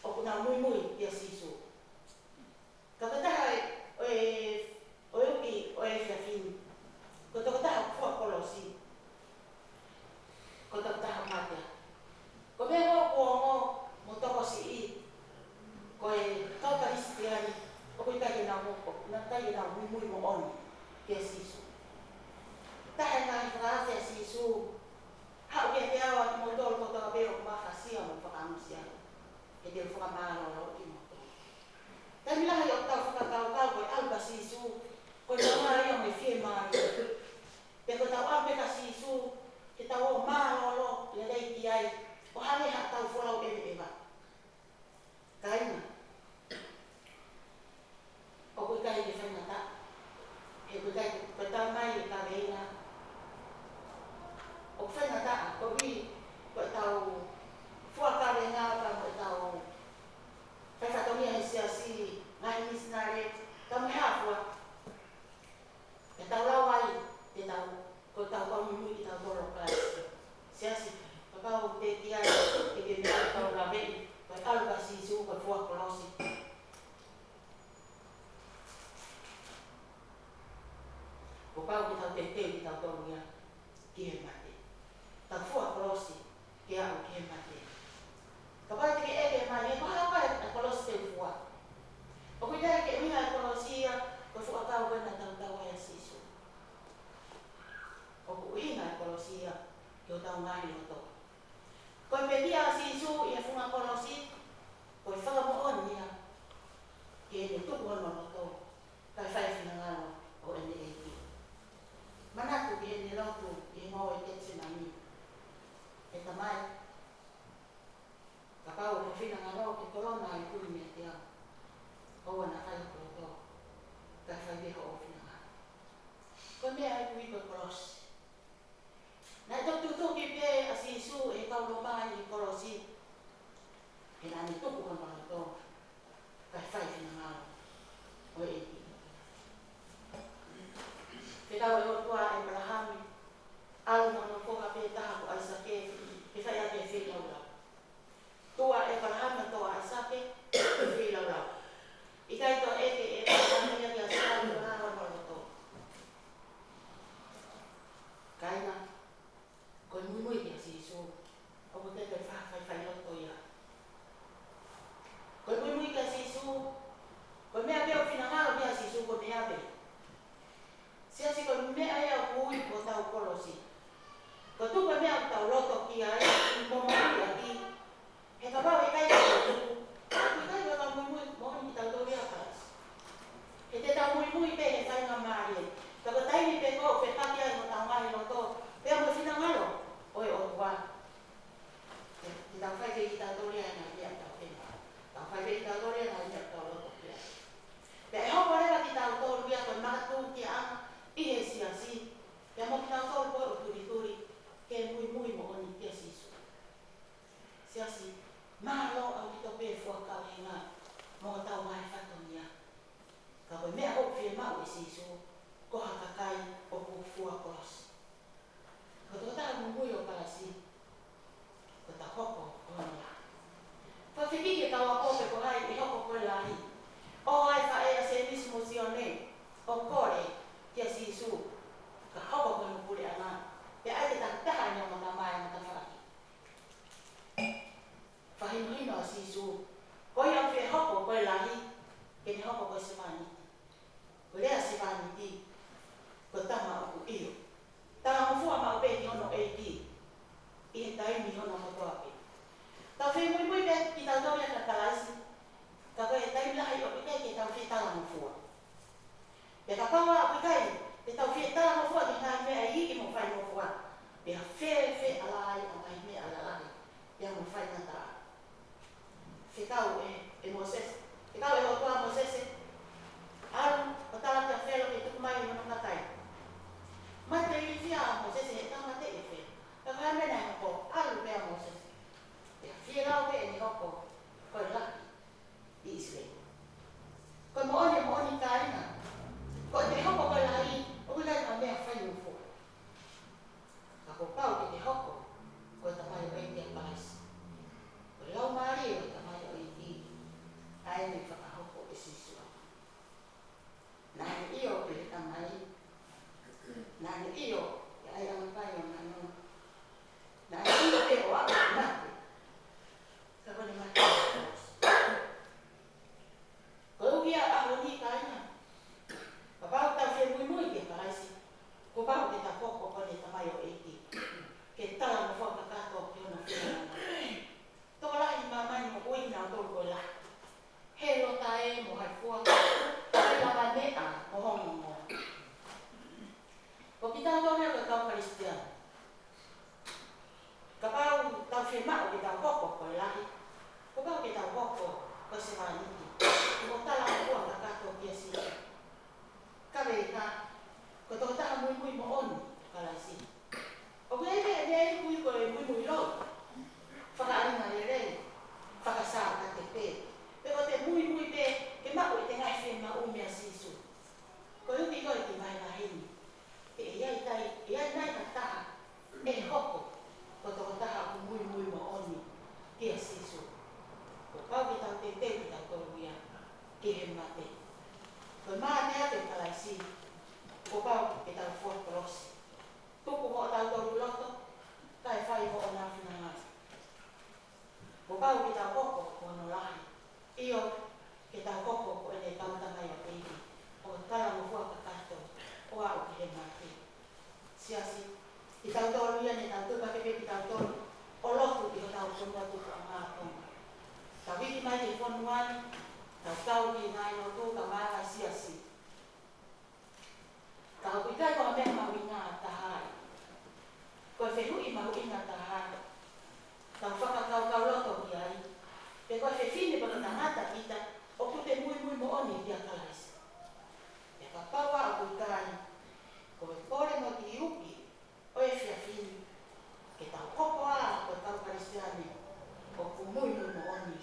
ʻOku nau muimui kia Sīsū. Ka ko e taha ʻo e, ʻo e uki ʻo e efiafi ni. Ko e tokotaha fua kolosi. Ko e tokotaha mateaki. Ko e meʻa ʻoku ongo mo tokosiʻi. Ko e kau Kalisitiane, ʻoku ʻikai ke nau mo, ʻoku ʻikai ke nau muimui moʻoni kia Sīsū. Taha e ngaahi fakaafe ʻa Sīsū, haʻu kiate au ʻa kimoutolu kotoa pē ʻoku mafasia mo fakaʻamusia. He te u fakamālōlō kimoutolu. Taimi lahi ʻoku tau fakakaukau ko e ʻalu kia Sīsū, ko e tau ngā ia mo e fiemālie. Pea ko ʻetau ʻalu pē kia Sīsū, ke tau ō mālōlō lelei ki ai, ʻo hangē haʻatau folau ʻeveʻeva. Kāinga, ʻoku ʻikai ke faingataʻa. He ʻoku ʻikai ke, ko e tau mai e kaveinga. ʻOku faingataʻa, koeʻuhi, ko ʻetau fua kaveinga pea mo ʻetau fai fatongia he siasi, ngaahi misinale, tau meʻa fua. Ke tau lau ai, ke tau, ko ʻetau kau muimui kitautolu ʻo Kalaisi. Siasi, kapau te ki ai, ke ke meʻa kau laveʻi, ko e ʻalu kia Sīsū, ko e fua kolosi. Kuo pau ke tau teuteu kitautolu ia ki he mate. Tau fua kolosi, ke aʻu ki he mate. Kapau te ke ʻeke mai, he ko e hā e kolosi te u fua? ʻOku ʻikai ke ʻuhinga e kolosi ia, ko e fuʻu ʻakau ko ē naʻa tau tau ai ʻa Sīsū. ʻOku ʻuhinga e kolosi ia, ki hotau ngaahi loto. Ko e pekia ʻa Sīsū ʻi he funga kolosi, ko e fakamoʻoni ia, ke ne tuku hono loto, kae fai e finangalo ʻo ʻene ʻEiki. Manatu ki heʻene lotu ʻi he ngoue Ketisemani. ʻE Tamai, kapau ko ho finangalo ke tolonga ʻa e tui meiate au, ʻoua naʻa fai hoku loto, kae fai pē hoʻo finangalo. Ko e meʻa ia ʻoku ui ko e kolosi. Naʻe toki tutuki pē ʻa Sīsū ʻe he kau Loma ʻi he kolosi. He naʻa ne tuku hono loto, kae fai e finangalo ʻo e ʻEiki. Fekau ʻe he ʻOtua ʻa ʻĒpalahame, ʻalu mo hono foha pē taha ko ʻAisake, ke fai ʻaki e feilaulau. Tuʻa ʻĒpalahame, tuʻa ʻAisake, feilaulau. ʻIkai toe ʻeke ʻe ʻĒpalahame ia kia Sela pe ko e hā hono loto. Kāinga, ko e muimui kia Sīsū, ʻoku te ke faʻa faifailoto ia. Ko e muimui kia Sīsū, ko e meʻa pē ʻoku finangalo ki ai ʻa Sīsū, ko e meʻa pē. Siasi, ko e meʻa ia ʻoku ui ko hotau kolosi. Ko e tuku e meʻa ʻoku tau loto ki ai, mo moʻui ʻaki. He kapau ʻe ʻikai ke tau tuku, ʻoku ʻikai ke tau muimui moʻoni kitautolu ia kia Kalaisi. He te tau muimui pē he faingamālie. Ka ko e taimi pē ko ē ʻoku fepaki ai hotau ngaahi loto, pea mo e finangalo ʻo e ʻOtua. Te, te tau fai pē kitautolu ia ʻa e ngaahi meʻa ʻoku tau feinga. Tau fai pē kitautolu ia ʻa e ngaahi meʻa ʻoku tau loto ki ai. Pea ʻe hoko leva kitautolu ia ko e makatuʻunga ʻi he siasi. Pea mo kitautolu ko ē ʻoku taimi hono kotoa pē. Tau fie muimui pē kitautolu ia kia Kalaisi, ka ko e taimi lahi ʻoku ʻikai ke tau fie talangofua. Pea kapau ʻoku ʻikai ke tau fie talangofua ki he ngaahi meʻa iiki mo faingofua, pea fēfē ʻa e lahi ʻa e ngaahi meʻa lalahi pea mo faingataʻa. Fekau ʻe, ʻe Mōsese, fekau ʻe he ʻOtua ʻa Mōsese, ʻalu ʻo tala kia Felo ke tuku mai hono kakai. Mate ilifia ʻa Mōsese, he ʻikai mate ʻe Felo. Ka ko e hā e meʻa naʻe hoko? ʻAlu pē ʻa Mōsese. Pea fie lau pē ʻene hoko ko e lahi ʻi ʻIsileli. Ko e moʻoni, moʻoni kāinga, ko ʻete hoko ko e lahi ʻoku ʻikai ko ha meʻa faingofua. Ka kuo pau ke te hoko ko e tamaioʻeiki ʻa Kalaisi. Ko e laumālie ʻo e tamaioʻeiki ʻa ē naʻe fakahoko ʻe Sīsū. Naʻa ne ʻio ki he Tamai, naʻa ne ʻio ki he ʻaiʻanga kai ʻo e mano, naʻa ne ʻio pē ʻo aʻu ki he mate. Ka ko ʻene mate. Ko e ʻuhinga ia ʻo e ʻaho ni, kāinga, kapau te tau fie muimui kia Kalaisi, kuo pau ke tau hoko ko ʻene tamaioʻeiki, ke talangofua kakato ki hono finangalo. Tokolahi ʻi māmani ʻoku ui kinautolu ko e lahi. He loto ē mo hai fua, hai lava meʻa mo hongo. Ko kitautolu ia ko e kau Kalisitiane, kapau tau fiemaʻu ke tau hoko ko e lahi, kuo pau ke tau hoko ko e sevāniti, ʻo talangofua kakato kia Sīsū. Ka veika, ko e tokotaha muimui moʻoni ʻa Kalaisi, ʻoku ʻikai ke ne ui ko e muimui loi, fakaʻalinga lelei, fakasākate pē, pe ko ʻete muimui pē ke maʻu ʻete ngaahi fiemaʻu meia Sīsū. Ko e ʻuhi ko e kiʻi vahevahe ni, ʻe ʻi ai tai, ʻe ʻi ai nai ha taha ʻe hoko ko e tokotaha ʻoku muimui moʻoni kia Sīsū? Kuo pau ke tau teuteu kitautolu ia ki he mate. Ko e mate ʻa Kalaisi, kuo pau ke tau fua kolosi. Tuku hotau loto, kae fai hoʻo finangalo. Kuo pau ke tau hoko ko hono lahi. ʻIo, ke tau hoko ko ʻene kau tamaioʻeiki, ʻo talangofua kakato ʻo aʻu ki he mate. Siasi, kitautolu ia ne tau tuʻu hake pē kitautolu ʻo lotu ki hotau fonua tupuʻanga ʻo Tonga. Tau hiki mai ki he fonua ni, tau kau ki he ngaahi lotu kae ʻumaʻā e siasi. Ka ʻoku ʻikai ko ha meʻa mahuʻinga taha ia. Ko e fehuʻi mahuʻinga taha ia, tau fakakaukau loto ki ai, pe ko e fefine pe ko e tangata kita ʻoku te muimui moʻoni kia Kalaisi. Pea kapau ʻoku ʻikai, ko e kole mo e kiʻi uki ʻo e efiafi ni, ke tau hoko ā ko e kau Kalisitiane ʻoku muimui moʻoni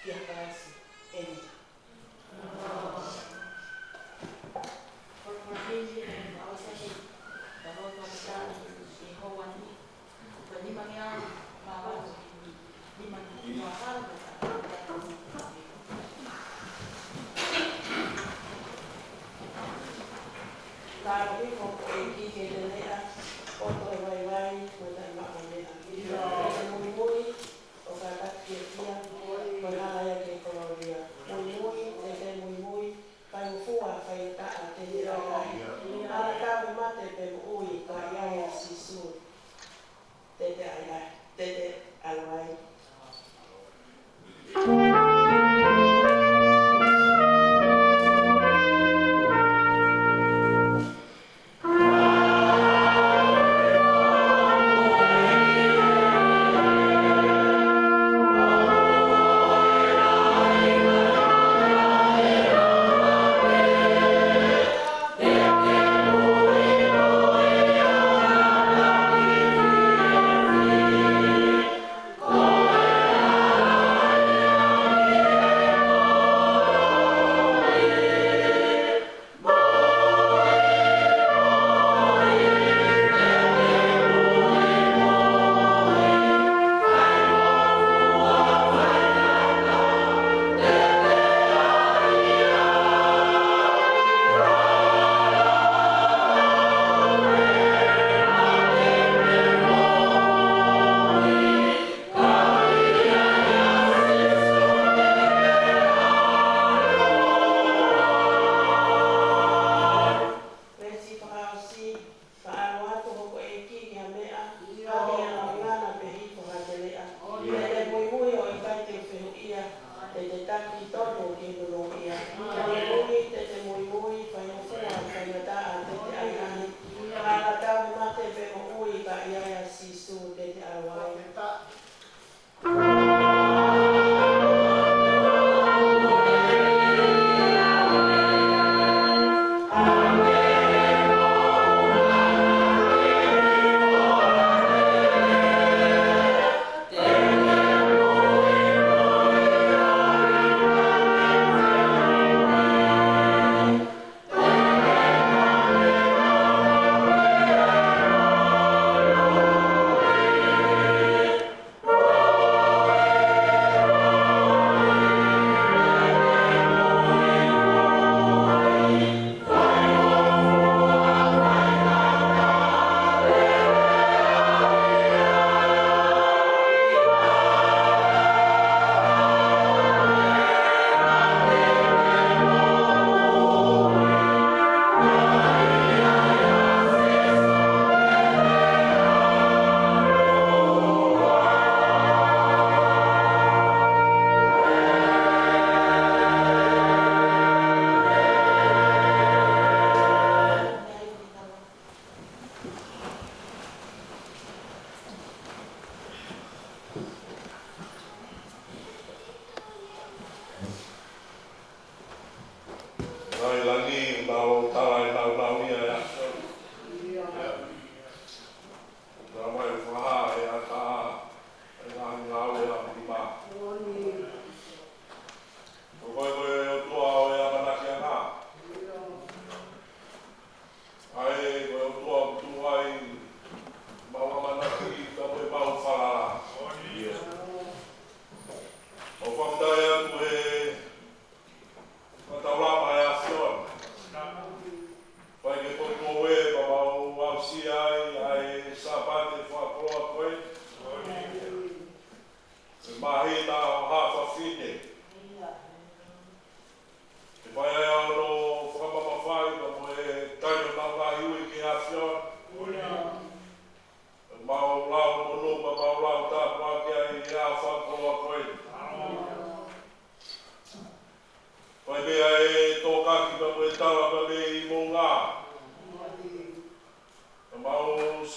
kia Kalaisi. ʻĒmeni. Ko e palōmesi ʻa e ʻaho Sāpate, ka ʻoku tau ʻi he houa ni, ko e nimangeau mā valu, nimangeau mā valu.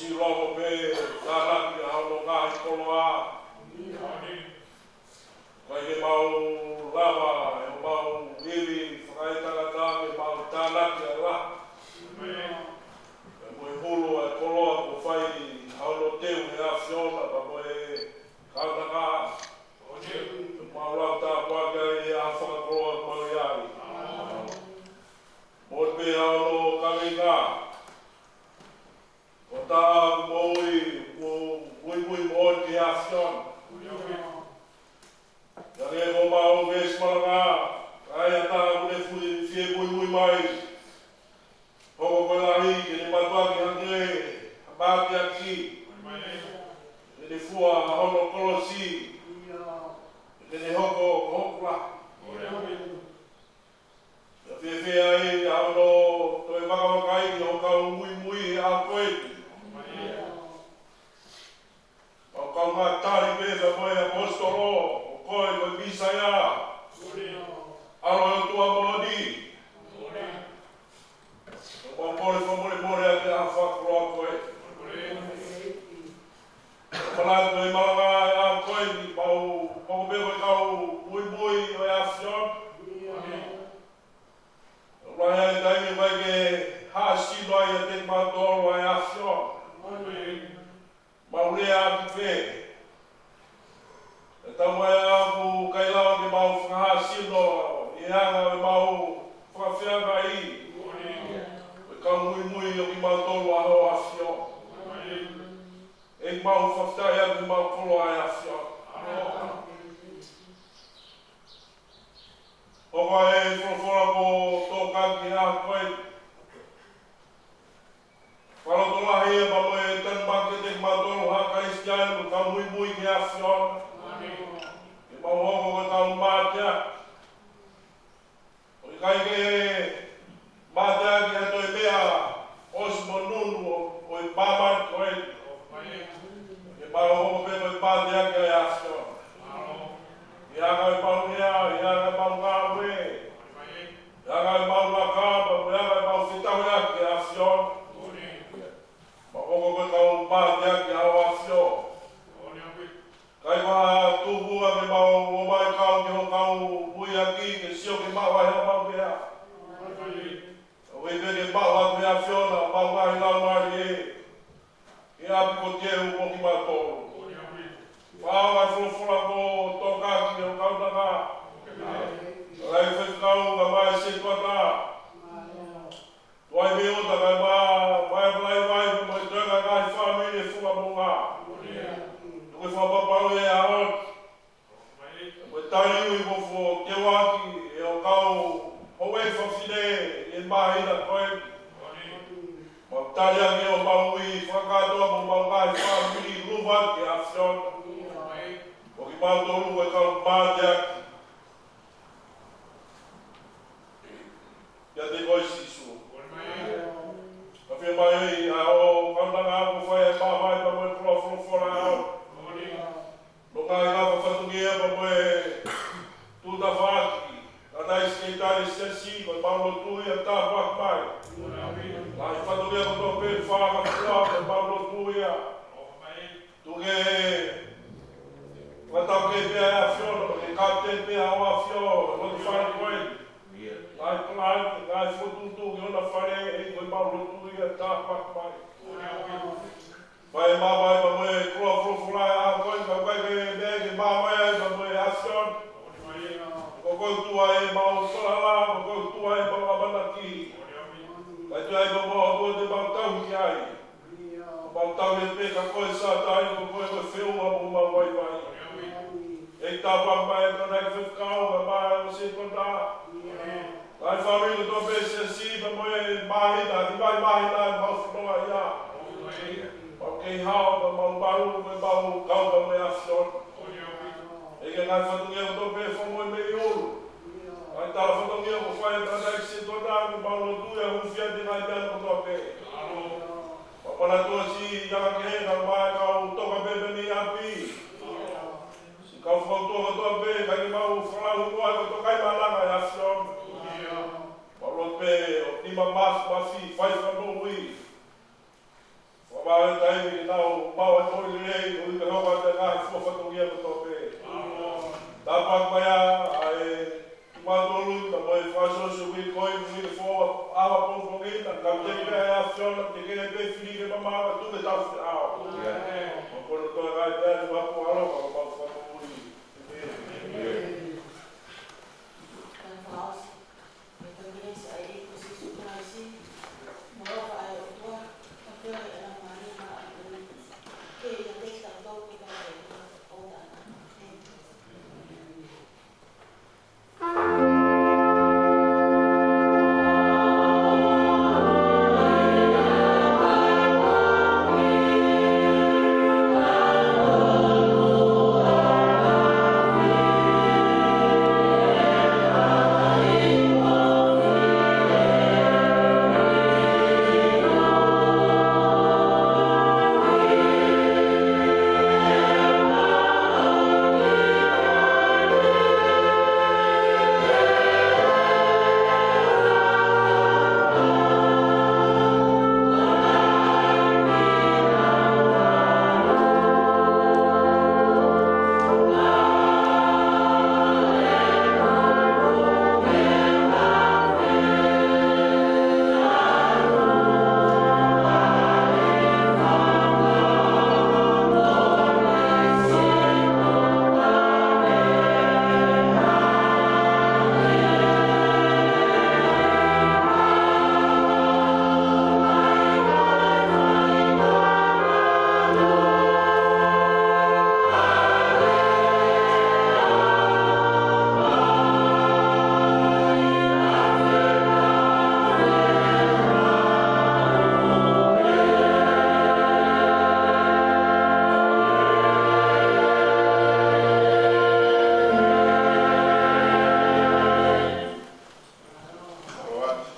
Siʻi loko pē tānaki ʻa hono ngaahi koloa. ʻIkai ke mau lava ʻe homau ivi fakaetangata ke mau tānaki ʻa e lahi. Pea mo e hulu ʻa e koloa kuo fai ʻa hono teu ʻe he ʻAfiona pea mo e kautaka. Pea mau lau tāpuaki ai ʻa e fakakoloa kuo mau ʻi ai. Mo pē ʻa hono kaveinga. Ko e taha ʻoku moʻui, ʻoku muimui moʻoni ki he ʻAfiona. Ka ko homau veesi malanga, ʻa e taha ʻoku ne fie, fie muimui mai. Hoko ko e lahi, ke ne mātuʻaki hake ha mateaki. Ke ne fua hono kolosi. Ke ne hoko ko hoku lahi. Pea fēfē ai ʻa hono toe vakavakaiʻi ʻo kau muimui ʻa ko eni. Mau kaungā tali pē ka ko e ʻaposetolo, ʻo koe ko e Mīsaia. ʻAlo ʻo e ʻOtua moʻoni. Mau kole fakamolemole ʻa e ʻaho fakakoloa ko ē. Manatu e malanga ʻa ko eni mau hoko pē ko e kau muimui ʻo e ʻAfiona. Lahi ʻa e taimi ʻoku ʻikai ke hāsino ai ʻiate kimautolu ʻa e ʻAfiona. Mau lea ʻaki pē. ʻE tau mai ʻoku ʻikai lava ke mau fakahāsino ʻi he anga ʻemau fakafeangai. Ko e kau muimui ʻo kimautolu ʻa ho ʻAfiona. ʻEiki mau fakafetaʻi atu ʻemau koloa ʻa e ʻAfiona. ʻOku ʻi ai e folofola kuo tokanga ki he ʻaho ko ē. Fakalotolahi ia pea mo e tanumaki kiate kimautolu ha Kalisitiane mo e kau muimui ki he ʻAfiona. Ke mau hoko ko e kau mateaki. ʻOku ʻikai ke mateaki ha toe meʻa ʻosi mo nunu ʻo, ʻo e māmani ko ē. Ke mau hoko pē ko e mateaki ʻa e ʻAfiona. ʻI he anga ʻemau meʻa, ʻi he anga ʻemau ngāue. ʻI he anga ʻemau laka, pea mo e anga ʻemau fetaulaki ki he ʻAfiona. Mau hoko ko e kau mateaki ʻa ho ʻAfiona. ʻIkai ko ha tuku ke mau ō mai kau ki ho kau muiaki ke sio ke maʻu ai haʻamau meʻa. ʻOku ʻi ai pē ke maʻu atu ʻe he ʻAfiona ʻemau ngaahi laumālie. ʻI he ʻapi ko Siu mo kimautolu. Fakaʻaonga e folofola kuo tokanga ki ho kaunanga. Kae faifekau kae ʻumaʻā e sētuata. Tuai mei ʻuta kae ʻumaʻā e palai vai mo e toenga ngaahi fāmili ʻo e funga moʻunga. Tuku ke fakapapauʻi e ʻaho ni. Mo e tali ui mo fo ke uaki ʻe ho kau houʻeiki fafine ʻi he māhina ko eni. Mau tali ange ʻo mau ui fakakātoa mo mau ngaahi fāmili luva ki he ʻAfiona. Ko kimautolu ko e kau mateaki. ʻIate koe Sīsū. Ka fie mai ʻa ho kaunanga ʻoku fai e pāmai pea mo e koloa folofola ʻa ho. Mo e ngaahi ngafa fatongia pea mo e tuʻu tafaʻaki. Ka naʻe ʻikai ke tali siasi, ko ʻemau lotu ia tāpuaki mai. Ngaahi fatongia kotoa pē fakakātoa, ko ʻemau lotu ia. Tuku ke fakataukei pē ʻa e ʻAfiona, ke kapiteni pē ʻa ho ʻAfio, lotu fale ko ē. Ngaahi palani, ngaahi fokotuʻutuʻu ki hona fale, ʻEiki ko ʻemau lotu ia tāpuaki mai. Fai e māvae pea mo e koloa folofola ʻa ko ē, ka ʻoku ʻikai ke meʻa ke māvae ai pea mo e ʻAfiona. Ko koe ʻOtua ʻemau falala, ko koe ʻOtua ʻemau ʻamanaki. Kae tuʻu ai pea mo ʻOtua te mau tauhi ai. Mau tauhi pē ka ko e sātai, ko koe ko e feʻunga mo mau vaivai. ʻEiki tāpuaki mai e kau faifekau, kae ʻumaʻā e sētuata. Ngaahi fāmili kotoa pē siasi, pea mo e māhina, ʻi he ngaahi māhina ʻe mau fononga ai. Mau kei hao, pea mau malu, pea mau kau, pea mo e ʻAfiona. ʻEiki ngaahi fatongia kotoa pē fakamoʻui mei ʻolunga. Ngaahi tala fatongia kuo fai ʻe he kau sētuata, ʻoku mau lotu ia hūfia ʻi he ngaahi meʻa kotoa pē. Mau manatuʻi siʻi anga kehe kae ʻumaʻā e kau toka pēpē mei ʻapi. Siʻi kau fakautua kotoa pē, ʻikai ke mau fakalauhi koe, ko e toka ʻi he malanga ʻa e ʻAfiona. Mau lotu pē ʻo nima mafimafi, fai fakamoʻui. Fai ʻA e taimi ke tau maʻu ai e moʻui lelei, ʻo ʻikai ngata ʻi he ngaahi fua fatongia kotoa pē. Tāpuaki mai ā ʻa e tuʻumaʻu tolu, pea mo e fakaʻosi ʻo e uike ko eni, uike foʻou ʻa e pongipongi, ka te ke ʻi ai ʻa e ʻAfiona, te ke pē fili ke mamaʻo atu ke tau feʻao. Mo kono toe ngai pē ʻa e mapu ʻaloʻofa, mo mau fakamoʻui. ʻĒmeni. Tāpuaki,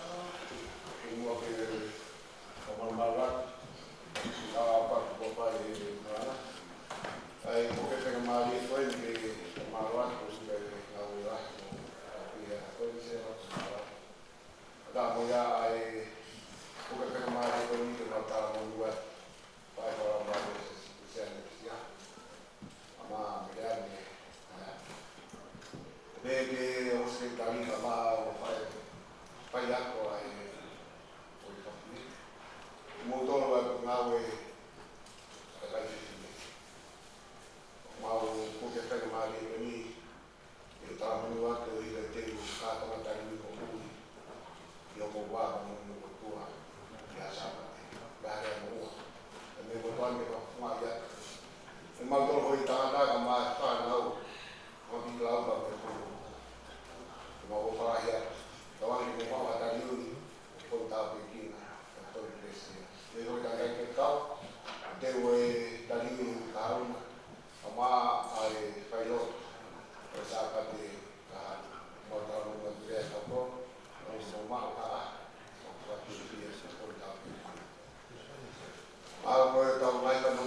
ʻoku mau malu atu. Tāpuaki, papa, ʻi he mana. ʻA e puke faingamālie ko eni ke mau malu atu, ʻosi pē ngāue lahi, ʻo, ʻa e pia ko eni se mau malu atu. Ka mo ia ʻa e puke faingamālie ko eni ke mau talamonū atu. Fai fala mai se, se, se, se, ʻa ma me le ane, ʻa. Pea ke ʻosi ke tali ka ma o fai, fai ako ai, ʻo i kapu ni. Mo tolo ai ko ngāue, ʻa e kai fifine. Mau puke faingamālie ko eni, ʻe talamonū atu ʻi he teu kātoanga tali ui ko ui. ʻI hoʻomou vā mo hoʻomou ʻOtua, ʻi he Sāpate, ʻi he ʻaho ua. ʻE meʻa kotoa ni ke fakafofongaʻi atu. ʻE mau tolo hoi tangata ka ma fānau, ma ki lau ka me kulu. ʻE mau ʻofa lahi atu. Tauange ke mau fakaʻatā tali ui, ʻo koni tāpuekina, ʻe koni pēsia. ʻE hoi tangata ke kau, ʻe teu e tali ui ka hauna, ka ma ʻa e fai